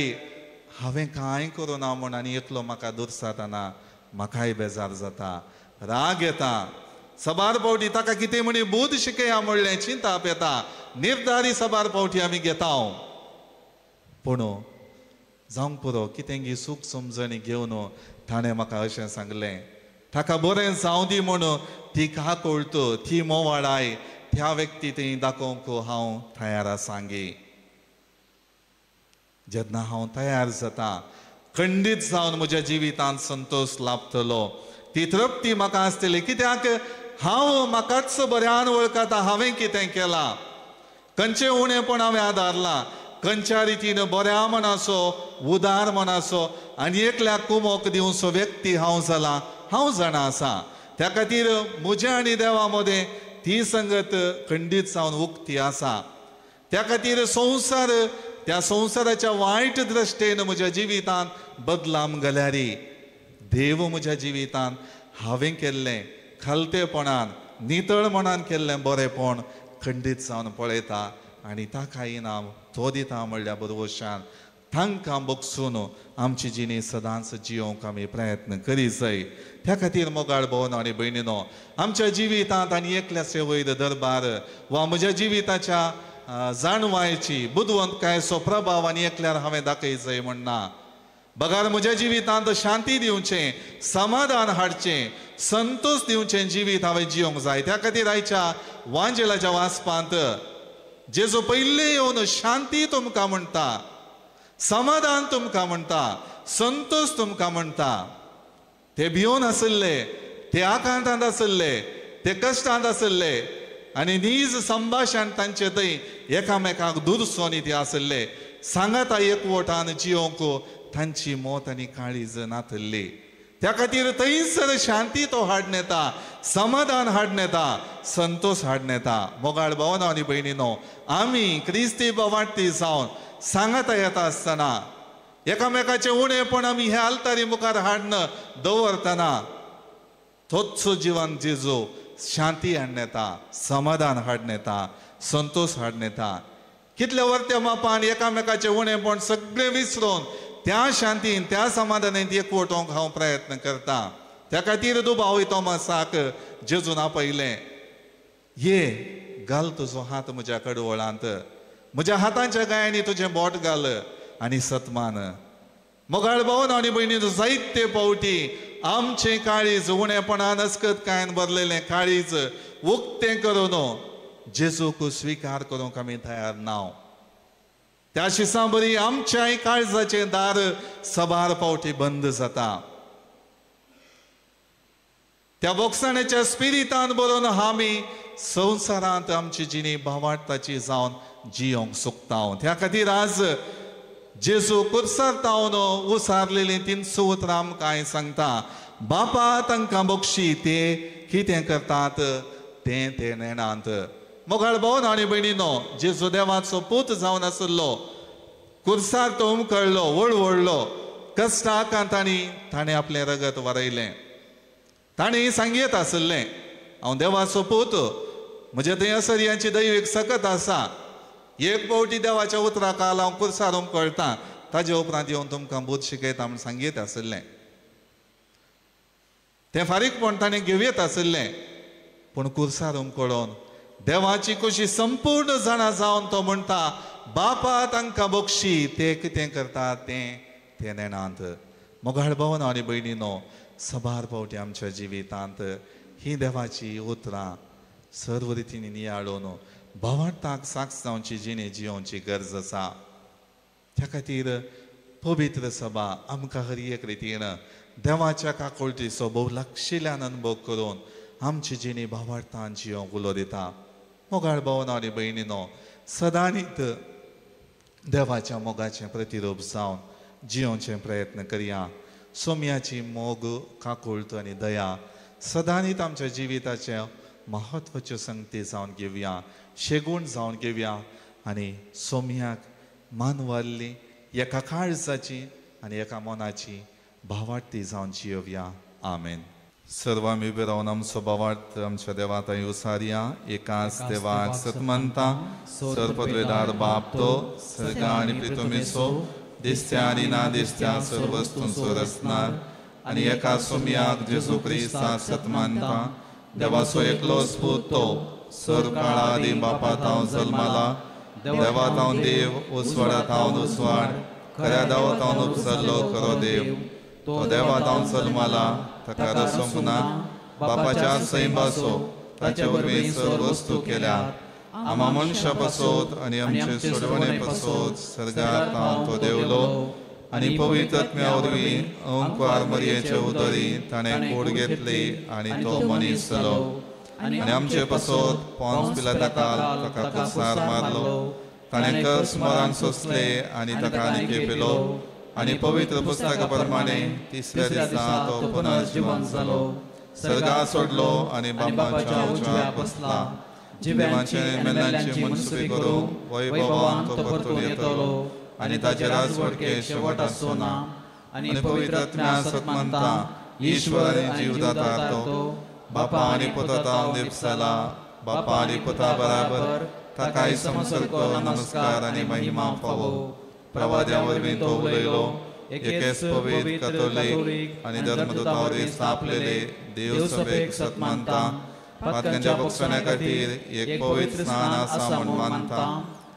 हांवें कांय करूं ना म्हूण आनी एकलो म्हाका दुरसातना म्हाकाय बेजार जाता, राग येता. सबार फावटी ताका कितें म्हणी बूद शिकया म्हणलें चिंताप येता, निर्धारी सबार फावटी आमी घेता. पूण जावंक पुरो कितें सूख समजणी घेवन ताणें म्हाका अशें सांगलें, ताका बरें जावं दी म्हूण ती काकुळट ती मोवाळाय त्या व्यक्ती थंय दाखोवंक हांव तयार आसांगी. जेन्ना हांव तयार जाता खंडीत जावन म्हज्या जिवितांत संतोश लाभतलो, ती तृप्ती म्हाका आसतली. कित्याक हांव म्हाकाच बऱ्यान वळखता हांवें कितें केलां, खंयचें उणेपण हांवें आदारलां, खंयच्या रितीन बऱ्या मनाचो उदार मनाचो आनी एकल्याक कुमोक दिवचो व्यक्ती हांव जाला, हांव जाणा आसा. त्या खातीर म्हज्या आनी देवा मदें ती संगत खंडीत जावन उक्ती आसा. त्या खातीर संवसार त्या संवसाराच्या वायट दृश्टेन म्हज्या जिवितांत बदलाम गेल्यारी देव म्हज्या जिवितांत हांवें केल्लें खालतेपणान नितळ मनान केल्लें बरेंपण खंडीत जावन पळयता आनी ताका इनाम तो दिता म्हणल्या बरोवशान तांकां बगसून आमची जिणी सदांच जियोवंक आमी प्रयत्न करी जाय. त्या खातीर मोगाळ भोवन आनी भयणीनो आमच्या जिवितांत आनी एकल्याचे वयर दरबार वा म्हज्या जिविताच्या जाणवायची बुदवंतकायेचो प्रभाव आनी एकल्यार हांवें दाखय जाय म्हणना, बगार म्हज्या जिवितांत शांती दिवचें, समाधान हाडचें, संतोश दिवचें जिवीत हांवें जियोंक जाय. त्या खातीर आयच्या वांजेलाच्या वाचपांत जेजू पयलें येवन शांती तुमकां म्हणटा, समाधान तुमकां म्हणटा, संतोश तुमकां म्हणटा. ते भियोन आशिल्ले, ते आकांतांत आशिल्ले, ते कश्टांत आशिल्ले आनी नीज संभाशण तांचे थंय एकामेकांक दुरसोनी ते आशिल्ले. सांगाता एकवटान जियोंक तांची मत आनी काळीज नातल्ली. त्या खातीर थंयसर शांती तो हाडून येता, समाधान हाडून येता, संतोश हाडून येता. मोगाळ भावना आनी भयणीनो आमी क्रिस्ती वाडटी जावन सांगाता येता आसतना एकामेकाचें उणेपण आमी ह्या आल्तारी मुखार हाडून दवरतना तोच जिवन जेजू शांती हाडून येता, समाधान हाडून येता, संतोश हाडून येता. कितल्या वर्त्या मापान एकामेकाचें उणेपण सगळें विसरून त्या शांतीन त्या समाधानान एकवटोवंक हांव प्रयत्न करता. त्या खातीर दुबाव तोमासाक जेजून आपयलें, ये घाल तुजो हात म्हज्या कडवळांत, म्हज्या हातांच्या गायांनी तुजें बोट घाल आनी सतमान. मोगाळ भावन आनी भयणी जायते फावटी आमचें काळीज उणेपणान अस्कतकायेन भरलेलें काळीज उक्तें करून जेजूक स्विकार करूंक आमी तयार ना. त्या शिसां बरी आमच्याय काळजाचें दार सबार फावटी बंद जाता. त्या बोगसाण्याच्या स्पिरितान बरोवन आमी संवसारांत आमची जिणी भावार्थाची जावन जियोंक सोदता. त्या खातीर आज जेजू कुर्सार तावन उसारलेली 300 उतरां आमकां सांगता, बापा तांकां बक्षी ते कितें करतात तें ते नेणांत. मोगाळ भावन आनी भयणीनो, जेजू देवाचो पूत जावन आसलो, कुर्सार तो उमकळ्ळो, वळवळ्ळो, कश्टाक ताणें आपलें रगत वारयलें. ताणें सांगयत आसलें, हांव देवाचो पूत, म्हज्या थंय असर्यांची दैवीक सकत आसा, एक फावटी देवाच्या उतराक हांव कुर्सार उमकळटा, ताजे उपरांत येवन तुमकां बूद शिकयता म्हूण सांगयत आसलें. तें फारीकपण ताणें घेवयत आसलें, पूण कुर्सार उमकळोन देवाची खुशी संपूर्ण जाणा जावन तो म्हणटा, बापा तांकां बक्षी ते कितें करतात तें ते नेणांत. मोगाळ भावन आनी भयणीनो, सबार फावटी आमच्या जिवितांत ही देवाची उतरां सर्व रितींनी नियाळून भावार्थाक साक्ष जावची जिणे जियोवची गरज आसा. त्या खातीर पवित्र सभा आमकां हर एक रितीन देवाच्या काकुळटीचो भोव लागशिल्ल्यान अनुभव करून आमची जिणी भावार्थान जियोंक उलो दिता. मोगाळ भावन आनी भयणीनो, सदांच देवाच्या मोगाचें प्रतिरूप जावन जियोवचे प्रयत्न करया. सोम्याची मोग, काकुळट आनी दया सदांच आमच्या जिविताचे म्हत्वाच्यो संगती जावन घेवया, शेगूण जावन घेवया आनी सोम्याक मानवाल्ली एका काळजाची आनी एका मनाची भावार्थी जावन जियोवया. आमेन. सर्वां उबे रावन आमचो भावार्थ आमच्या देवा थंय उसारया. एकाच देवाक सतमनता, सर्वपदवेदार बाप तो सर्ग आनी पृथ्वीचो दिसत्या आनी ना दिसत्या सर्व वस्तूंचो रचणार आनी एका सोम्याक जेजू क्रिस्ताक सतमानता, देवाचो एकलोच पूत तो सर्व काळा आदी बापा तावन जल्माला, देवा तावन देव, उजवाडा तावन उजवाड, खऱ्या देवा तावन उपसरलो खरो देव, तो देवा तावन जल्माला, ताका रचोंक ना, बापाच्या सैंबाचो ताचे वरवीं सर्व वस्तू केल्या, आमा मनशा पासत आनी आमचे सोडवणे पासत सर्गार तावन तो देवलो आनी पवित्र आत्म्या वरवीं अंकुआर मरयेचे उदरी ताणें कूड घेतली आनी तो मनीस जालो आनी आमचे पासत पोन्स पिलाताकाल ताका कुर्सार मारलो, ताणें कस मरण सोंसले आनी ताका निकेपिलो आनी पवित्र पुस्तका प्रमाणे तिसऱ्या दिसा तो पुनर्जिवन जालो, सर्गा सोडलो आनी बापाच्या उजव्या बसला, जिव्यांचे मेल्ल्यांची मनसुबी करूंक वैभवान तो परतून येतलो आनी ताचे राजवटके शेवट आसचो ना. आनी पवित्र आत्म्या सतमनता, ईश्वर आनी जीवदाता तो बापा आनी पुता तावन दिपसाला, बापा आनी पुता बराबर ताकाय समसरको नमस्कार आनी महिमा फावो. प्रवाद्या वरवीं तो उलयलो, एकेच पवित्र कथोलीक आनी धर्मदूता वरवीं स्थापलेले देवसभेक सतमानता, पातकांच्या बक्षण्या खातीर एक पवित्र स्नान आसा म्हूण मानता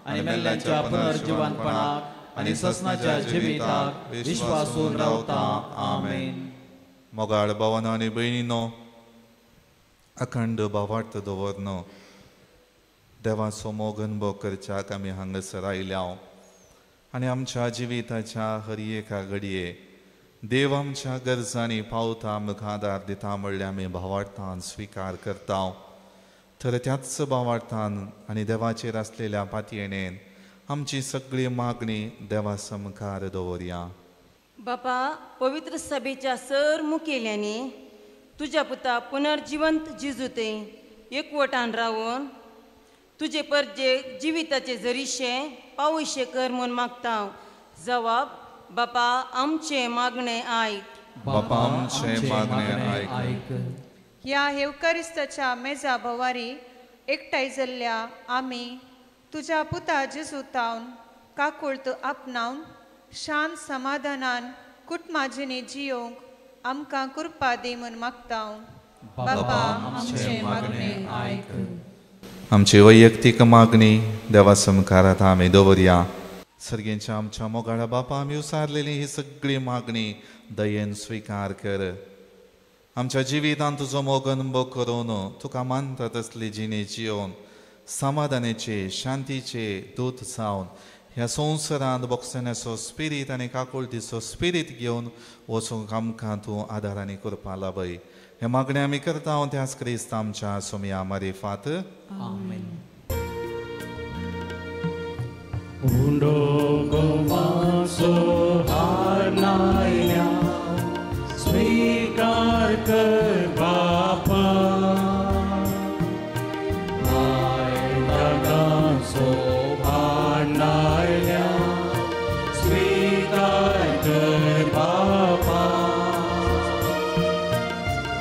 आनी मेल्ल्याच्या पुनर्जिवनपणाक आनी ससनाच्या जिविताक विश्वासून रावता. आमेन. मोगाळ भावानो आनी भयणीनो, अखंड भावार्थ दवरन देवाचो मोग अनुभव करच्याक आमी हांगासर आयल्या आनी आमच्या जिविताच्या हर एका घडये देव आमच्या गरजांनी पावता, आमकां आदार दिता म्हणल्यार आमी भावार्थान स्विकार करता. तर त्याच भावार्थान आनी देवाचेर आसलेल्या पातयेणेन आमची सगळी मागणी देवा समकार दवरया. बापा, पवित्र सभेच्या सर मुखेल्यांनी तुज्या पुता पुनर्जिवंत जिजुते एकवटान रावन तुजे परजे जिविताचे जरीशे पावयशे कर म्हूण मागता. जवाब, बापा आमचे मागणे आयक. बापा आमचे मागणे आयक. ह्या हेवकारिस्ताच्या मेजा भोवारी एकठांय जाल्ल्या आमी तुज्या पुता जेजू तावन काकुळत आपणावन शांत समाधानान कुटुंबाजिणी जियोंक आमकां कृपा दी म्हूण मागता. बापा आमचे मागणे आयक. आमची वैयक्तीक मागणी देवा समकार आतां आमी दवरया. सर्गेच्या आमच्या मोगाळा बापा, आमी उसारलेली ही सगळी मागणी दयेन स्विकार कर. आमच्या जिवितांत तुजो मोग अनुभव करून तुका मानता तसली जिणे जियोवन समाधानाचे शांतीचे दूत जावन ह्या संवसारांत बोगसण्याचो स्पिरीत आनी काकुळटीचो स्पिरीत घेवन वचूंक आमकां तूं आदार आनी कृपा लाभय. हे मागणें आमी करता त्याच क्रिस्त आमच्या सोमया मारिफात. आमेन. उंडो गोवाचो हार नायल्या स्वीकार कर बापा, आयदाकाचो भार नायल्या स्वीकार कर बापा,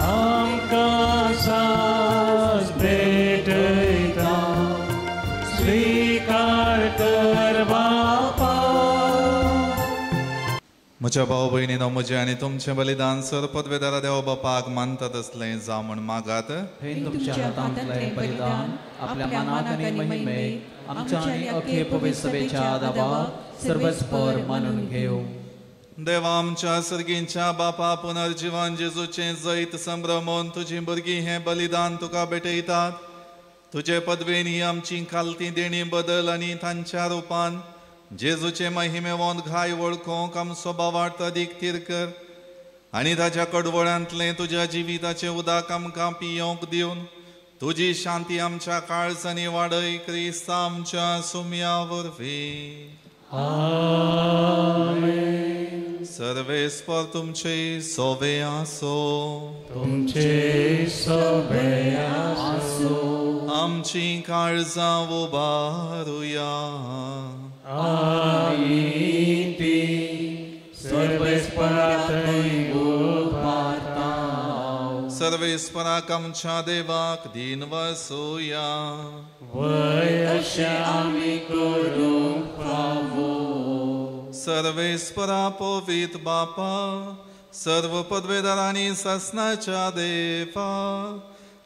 आमकां सास भेटयता स्वीकार कर बापा. म्हज्या भाव भयणीनो, म्हजें आनी तुमचें बलिदान सर पदवेदारा देव बापाक मानता तसलें जावं म्हूण मागात. हे तुमच्या हातांतलें बलिदान आपल्या मनाक आनी महिमेक आमच्या आनी अख्खे पवित्र सभेच्या दाबाक सर्वस्पर मानून घेवं. देवा आमच्या सर्गींच्या बापा, पुनर्जिवन जेजूचें जैत संभ्रमून तुजी भुरगीं हें बलिदान तुका भेटयतात. तुजे पदवेन ही आमची खालती देणी बदल आनी तांच्या रुपान जेजूचे महिमेवंत घाय वळखूंक आमचो भावार्थ अदीक थीर कर आनी ताच्या कडवळ्यांतलें तुज्या जिविताचें उदक आमकां पियोवंक दिवन तुजी शांती आमच्या काळजांनी वाडय. क्रिस्त आमच्या सुम्या वरवीं. आमेन. सर्वेस्पर तुमचे सोवे आसो. तुमचे सोवे आसो. आमची काळजां उबारुया. आमी ती सर्वेस्परा थंय उबारता. सर्वेस्पराक आमच्या देवाक दीन वसोया. वय अशें आमी करूंक फावो. सर्वेस्परा पवित्र बापा, सर्व पदवेदारांनी सासनाच्या देवा,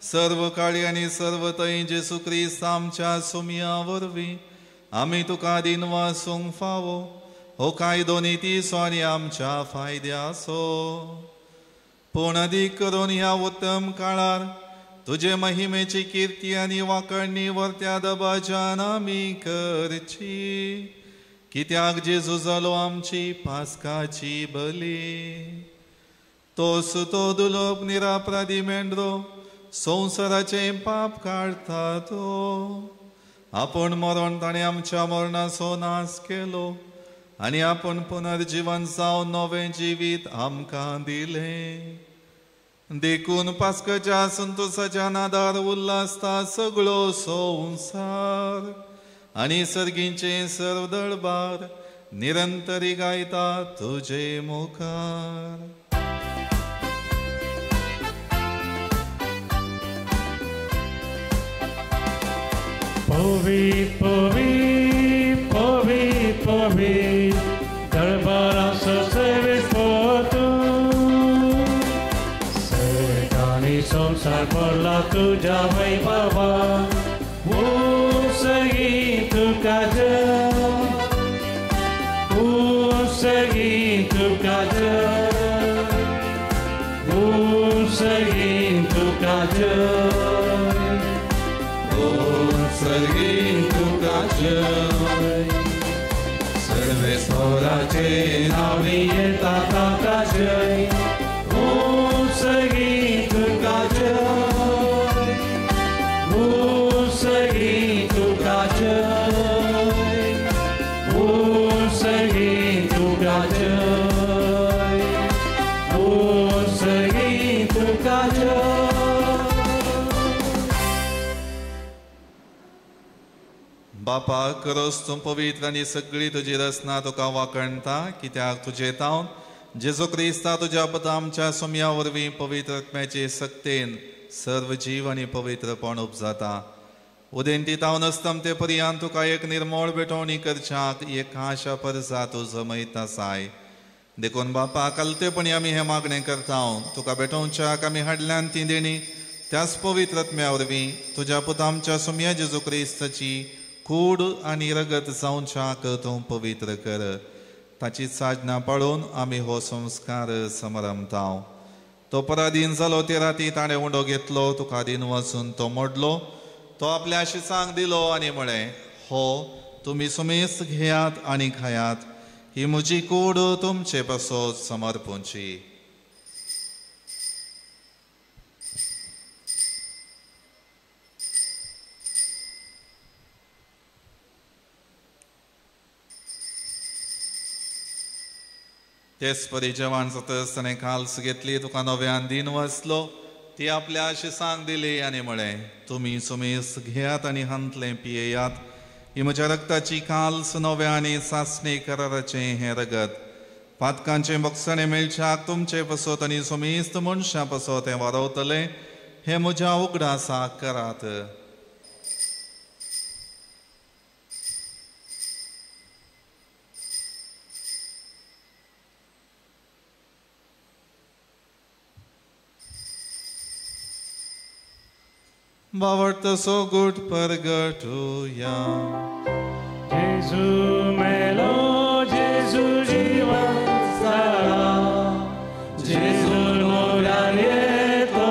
सर्व काळी आनी सर्व थंय जेजू क्रिस्त आमच्या सुमया वरवीं आमी तुका दीन वासूंक फावो. हो कायदो नितीचो आनी आमच्या फायद्याचो. पूण अदीक करून ह्या उत्तम काळार तुजे महिमेची किर्ती आनी वाकडणी वर्त्या दबाज्यान आमी करची. कित्याक जेजू जालो आमची पास्काची बली. तोच तो दुलोब निरापराधी मेंढरो संवसाराचें पाप काडटा तो. आपूण मरण ताणें आमच्या मरणाचो नाश केलो आनी आपूण पुनर्जिवन जावन नवें जिवीत आमकां दिलें. देखून पास्काच्या संतोसाच्या नादार उल्हासता सगळो संवसार आनी सर्गींचें सर्व दळबार निरंतरी गायता तुजे मुखार. पवी पवी पवी पवी दरबाराचो सर्वेस्पर तूं, सर्गांनी संवसार भरला तुज्या वैभवा. उसगी तुका जय, उसगी तुका जय, उसगी तुका जय, सर्गी तुका जय. सर्वेस्पराचे नांवी येता ताका जय, उसगी तुका जय, उसगी तुका जय, उसगी तुका जय, उसगी तुका जय. बापा, करोस तूं पवित्र आनी सगळी तुजी रचना तुका वाकणता. कित्याक तुजे तावन जेजू क्रिस्ता तुज्या पता आमच्या सोमया वरवीं पवित्र आत्म्याचे सक्तेन सर्व जीव आनी पवित्रपण उपजाता. उदेंती तावन अस्तमते पर्यंत तुका एक निर्मळ भेटवणी करच्याक एक खाशा परसा तूं जमयत आसाय. देखून बापा, कालतेपणी आमी हें मागणें करता. तुका भेटोवच्याक आमी हाडल्यान ती देणी त्याच पवित्र आत्म्या वरवीं तुज्या पुता आमच्या सोमया जेजू क्रिस्ताची कूड आनी रगत जावच्याक तूं पवित्र कर. ताची साधना पाळून आमी हो संस्कार समारंभता. तो पराधीन जालो ते राती ताणें उंडो घेतलो, तुका दीन वचून तो मोडलो. तो आपल्या शिसांक दिलो आनी म्हळें, हो तुमी सुमेस घेयात आनी खायात, ही म्हजी कूड तुमचे पासत समर्पूंची. तेच परी जेवण जातच ताणें काल्स घेतली, तुका नव्यान दिन वसलो, ती आपल्या शिसांक दिली आनी म्हळें, तुमी सुमेस घेयात आनी हांतलें पियेयात. ही म्हज्या रक्ताची काल्स, नव्या आनी सासणी कराराचें हें रगत. पातकांचें बक्षणें मेळच्याक तुमचे पसत आनी सुमेस्त मनशां पसत हें वारवतलें. हें म्हज्या उगडासाक करात. बावडतो गुट परगटुया. जेजू मेलो, जेजू जिवंत जाला, जेजू नव्यान येतलो.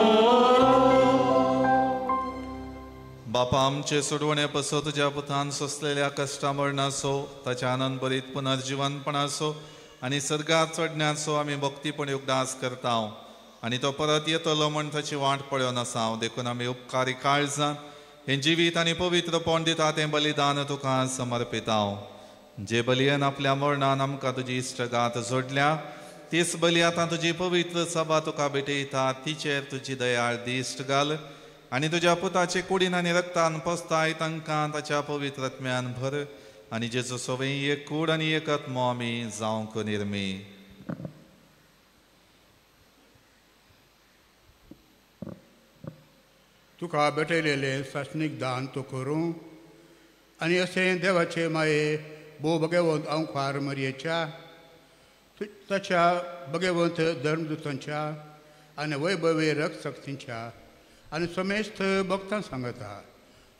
बापा, आमचे सोडवणे पसो तुज्या पुतान सोंसलेल्या कश्टा मरणाचो, ताच्या आनंद भरीत पुनर्जिवनपणाचो आनी सर्गात चडण्याचो आमी भक्तीपण उगडास करता आनी तो परत येतलो म्हण ताची वाट पळोवन आसा. देखून आमी उपकारी काळजान हें जिवीत आनी पवित्रपण दिता तें बलिदान तुका समर्पिता. जे बलियन आपल्या मरणान आमकां तुजी इश्टगात जोडल्या, तीच बली आतां तुजी पवित्र सभा तुका भेटयता. तिचेर तुजी दयाळ दिश्ट घाल आनी तुज्या पुताचे कुडीन आनी रक्तान पसताय तांकां ताच्या पवित्र आत्म्यान भर आनी जेजू सवय एक कूड आनी एक आत्मो आमी जावंक निर्मी. तुका भेटयलेलें सासणीक दान तूं करूं आनी अशें देवाचे माये भोव भगवंत अंखार मरयेच्या, ताच्या भगवंत धर्मदूतांच्या आनी वैभवी रक्षक्तींच्या आनी समेस्त भक्तां सांगता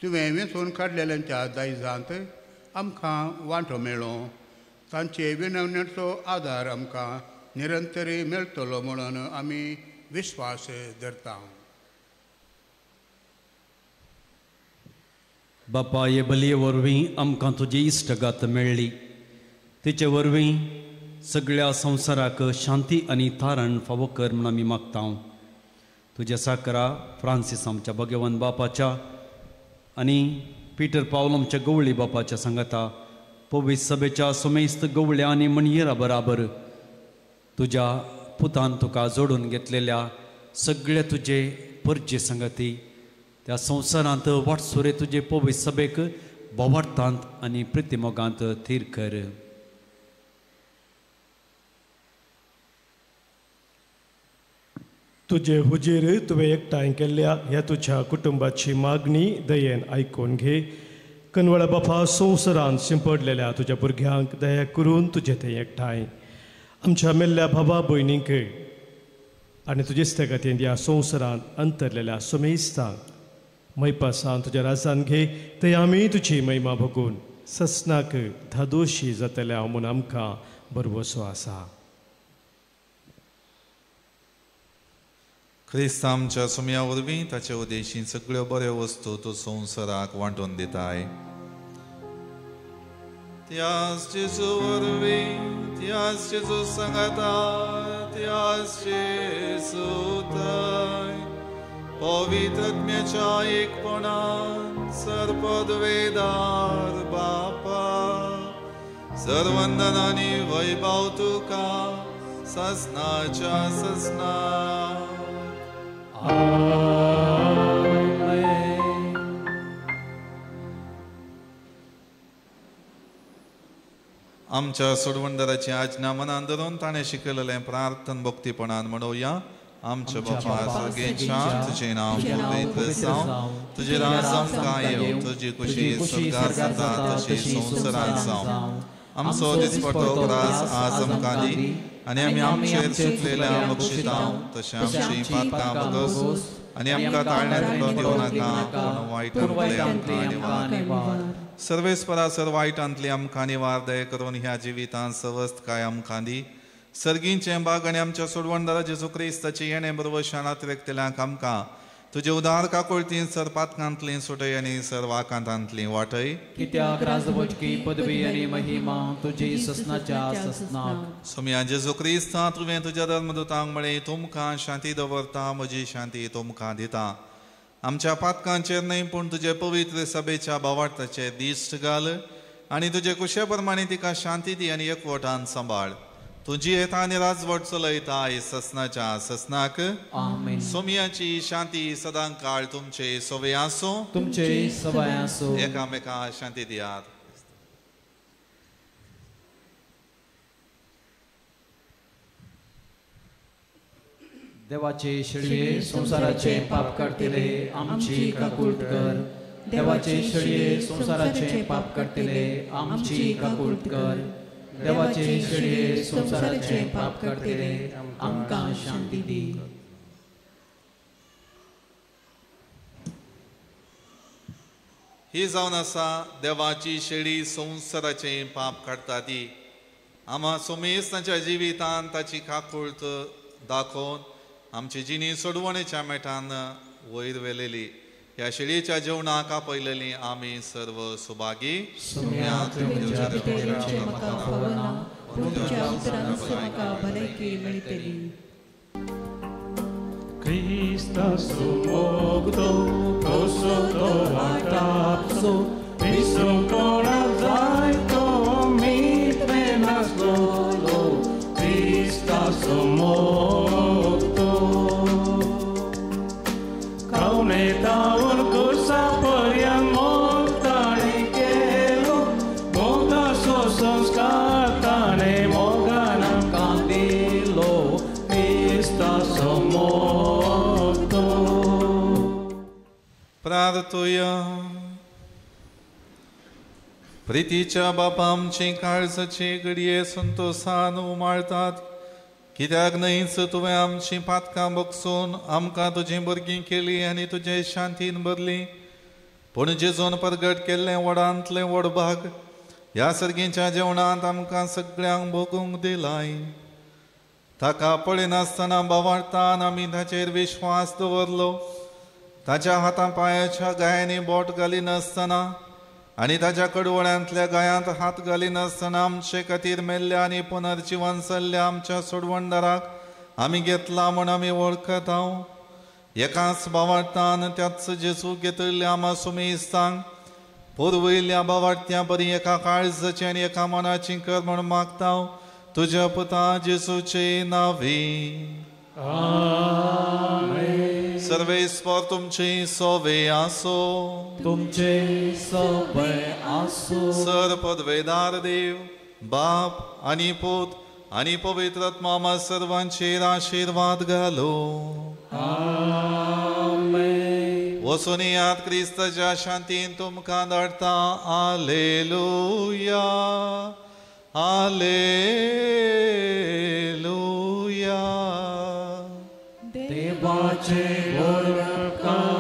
तुवें वेंचून काडलेल्यांच्या दायजांत आमकां वांटो मेळो. तांचे विनवणेचो आदार आमकां निरंतरी मेळटलो म्हणून आमी विश्वास धरता. बापा, हे बलये वरवीं आमकां तुजी इश्टगात मेळ्ळी. तिचे वरवीं सगळ्या संवसाराक शांती आनी तारण फावो कर म्हूण आमी मागता. तुज्या साकरा फ्रांसीस आमच्या भगवान बापाच्या आनी पीटर पावल आमच्या गवळी बापाच्या सांगाता पवित्र सभेच्या समेस्त गवळ्या आनी म्हणयेरा बराबर तुज्या पुतान तुका जोडून घेतलेल्या सगळे तुजे परजे सांगाती त्या संवसारांत वाटसुरे तुजे पवित्र सभेक बोवार्थांत आनी प्रितिमोगांत थीर कर. तुजे हुजीर तुवें एकठांय केल्ल्या ह्या तुज्या कुटुंबाची मागणी दयेन आयकून घे. कनवळा बापा, संवसारांत शिंपडलेल्या तुज्या भुरग्यांक दया करून तुजे थंय एकठांय आमच्या मेल्ल्या भावा भयणींक आनी तुजे स्थगतीन ह्या संवसारांत अंतरलेल्या समेस्तांक मैपासान तुज्या राजान घे. थंय आमी तुजी महिमा भोगून ससनाक धादोशी जातल्या म्हूण आमकां भरवसो आसा. क्रिस्त आमच्या सुम्या वरवीं ताचे उदेशी सगळ्यो बऱ्यो वस्तू तूं संवसाराक वांटून दिताय. त्याच जेजू वरवीं, त्याच जेजू सांगाता, त्याच जेजू थंय पवित्र आत्म्याच्या एकपणान सर्पदवेदार बापा, सर्वंदन आनी वैभव तुका ससनाच्या ससना. आमच्या सोडवणदाराची आज्ञा मनान धरून ताणें शिकयलेलें प्रार्थन भक्तीपणान म्हणोवया. आमच्या बापा सर्गेच्या, तुजें नांव पवित्र जावं, तुजें राज आमकां येवं, तुजी खुशी स्वर्गार जाता तशी संवसारांत जावं. आमचो दिसपट्टो ग्रास आज आमकां दी आनी आमी आमचेर चुकलेल्या बक्षिता तशें आमची पातकां बगस आनी आमकां ताळण्यांतलो दिवं नाका, पूण वायटांतले आमकां निवार. सर्वेस्परा सर वायटांतली आमकां निवार दया करून ह्या जिवितांत सवस्तकाय आमकां दी. सर्गींचें बाग आनी आमच्या सोडवणदारा जेजू क्रिस्ताचें येणें बरोबर शाणांत व्यक्तल्यांक आमकां तुजे उदार काकुळतीन सर पातकांतली सुटय आनी सर वाकांतांतली वाटय. कित्याक राजवटकी पदवी आनी महिमा तुजी ससनाच्या ससनाक. सोम्या जेजू क्रिस्ता, तुवें तुज्या धर्मदूतांक म्हळें, तुमकां शांती दवरता, म्हजी शांती तुमकां दिता. आमच्या पातकांचेर न्हय पूण तुजे पवित्र सभेच्या भावार्थाचेर दिश्ट घाल आनी तुजे कुशे प्रमाणे तिका शांती दी आनी एकवटान सांबाळ. तुजी येता आनी राजवट चलयता ससनाच्या ससनाक आमेन. सोमियाची शांती सदां काळ तुमचे सवय आसूं तुमचे सवय आसूं. एकामेका शांती दियात. देवाचे शेळये संवसाराचे पाप काडटले आमची काकूट कर. देवाचे शेळये संवसाराचे पाप काडटले आमची काकूट कर. देवाचे शेळये संवसाराचे पाप काडटले आमकां शांती दी. ही जावन आसा देवाची शेळी संवसाराचे पाप काडटा ती. आमा सोमेस तांच्या जिवितान ताची काकूट दाखोवन आमची जिणी सोडवणेच्या मेटान वयर वेलेली. ह्या शेळयेच्या जेवणाक आपयलेली आमी सर्व सुभागी. क्रिस्ताचो मोग तो कसो तो वाटापसो विसरूंक कोणाक जाय तो मीत नासलो क्रिस्ताचो मोग तो कावणे तावन कुर्सा पर्यंत मोग ताणें केलो मोगाचो संस्कार ताणें मोगान आमकां दिलो क्रिस्ताचो मोग तो. प्रार्थुया. प्रितीच्या बापा आमची काळजाची घडये संतोसान उमाळतात कित्याक न्हयच तुवें आमची पातकां बगसून आमकां तुजी भुरगीं केली आनी तुजे शांतीन भरली. पूण जेजून परगट केल्लें व्हडांतलें व्हड भाग ह्या सर्गीच्या जेवणांत आमकां सगळ्यांक भोगूंक दिलाय. ताका पळयनासतना बावाळतान आमी ताचेर विश्वास दवरलो. ताच्या हाता पांयाच्या गायांनी बोट घालिनासतना आनी ताच्या कडवळ्यांतल्या गायांत हात घालिनासतना आमचे खातीर मेल्ल्या आनी पुनर्जिवन जाल्ल्या आमच्या सोडवणदाराक आमी घेतला म्हूण आमी वळखता. एकाच बावार्थान त्याच जेजू घेतिल्ल्या आमा सुमेस्तांक पुर्वयल्या बावार्थ्या बरी एका काळजाची आनी एका मनाची कर म्हूण मागता तुज्या पुता जेजूचे नांवी. सर्वेस्पर तुमचे सोवे आसो तुमचे सोवे आसो. सर पदवेदार देव बाप आनी पूत आनी पवित्र आत्मा आम्हा सर्वांचेर आशीर्वाद घालो. आमेन. वचून यात क्रिस्ताच्या शांतीन तुमकां धाडटा. आलेलुया आलेलुया. देवाचे बरकार.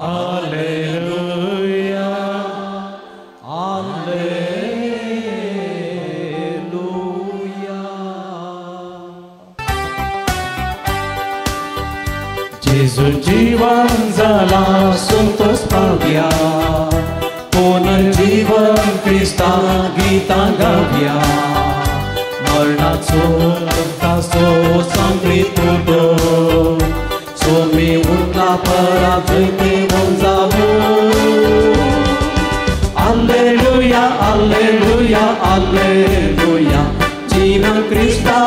आलेलुया आलेलुया. जेजू जीवन जाला संतोष पावया पुनर्जीवन क्रिस्ता गीतां गावया मरणाचो ताचो सांगीत सोमी उठला परात जैतेवंत जावो. आलेलुया आलेलुया आलेलुया जीवन क्रिस्ता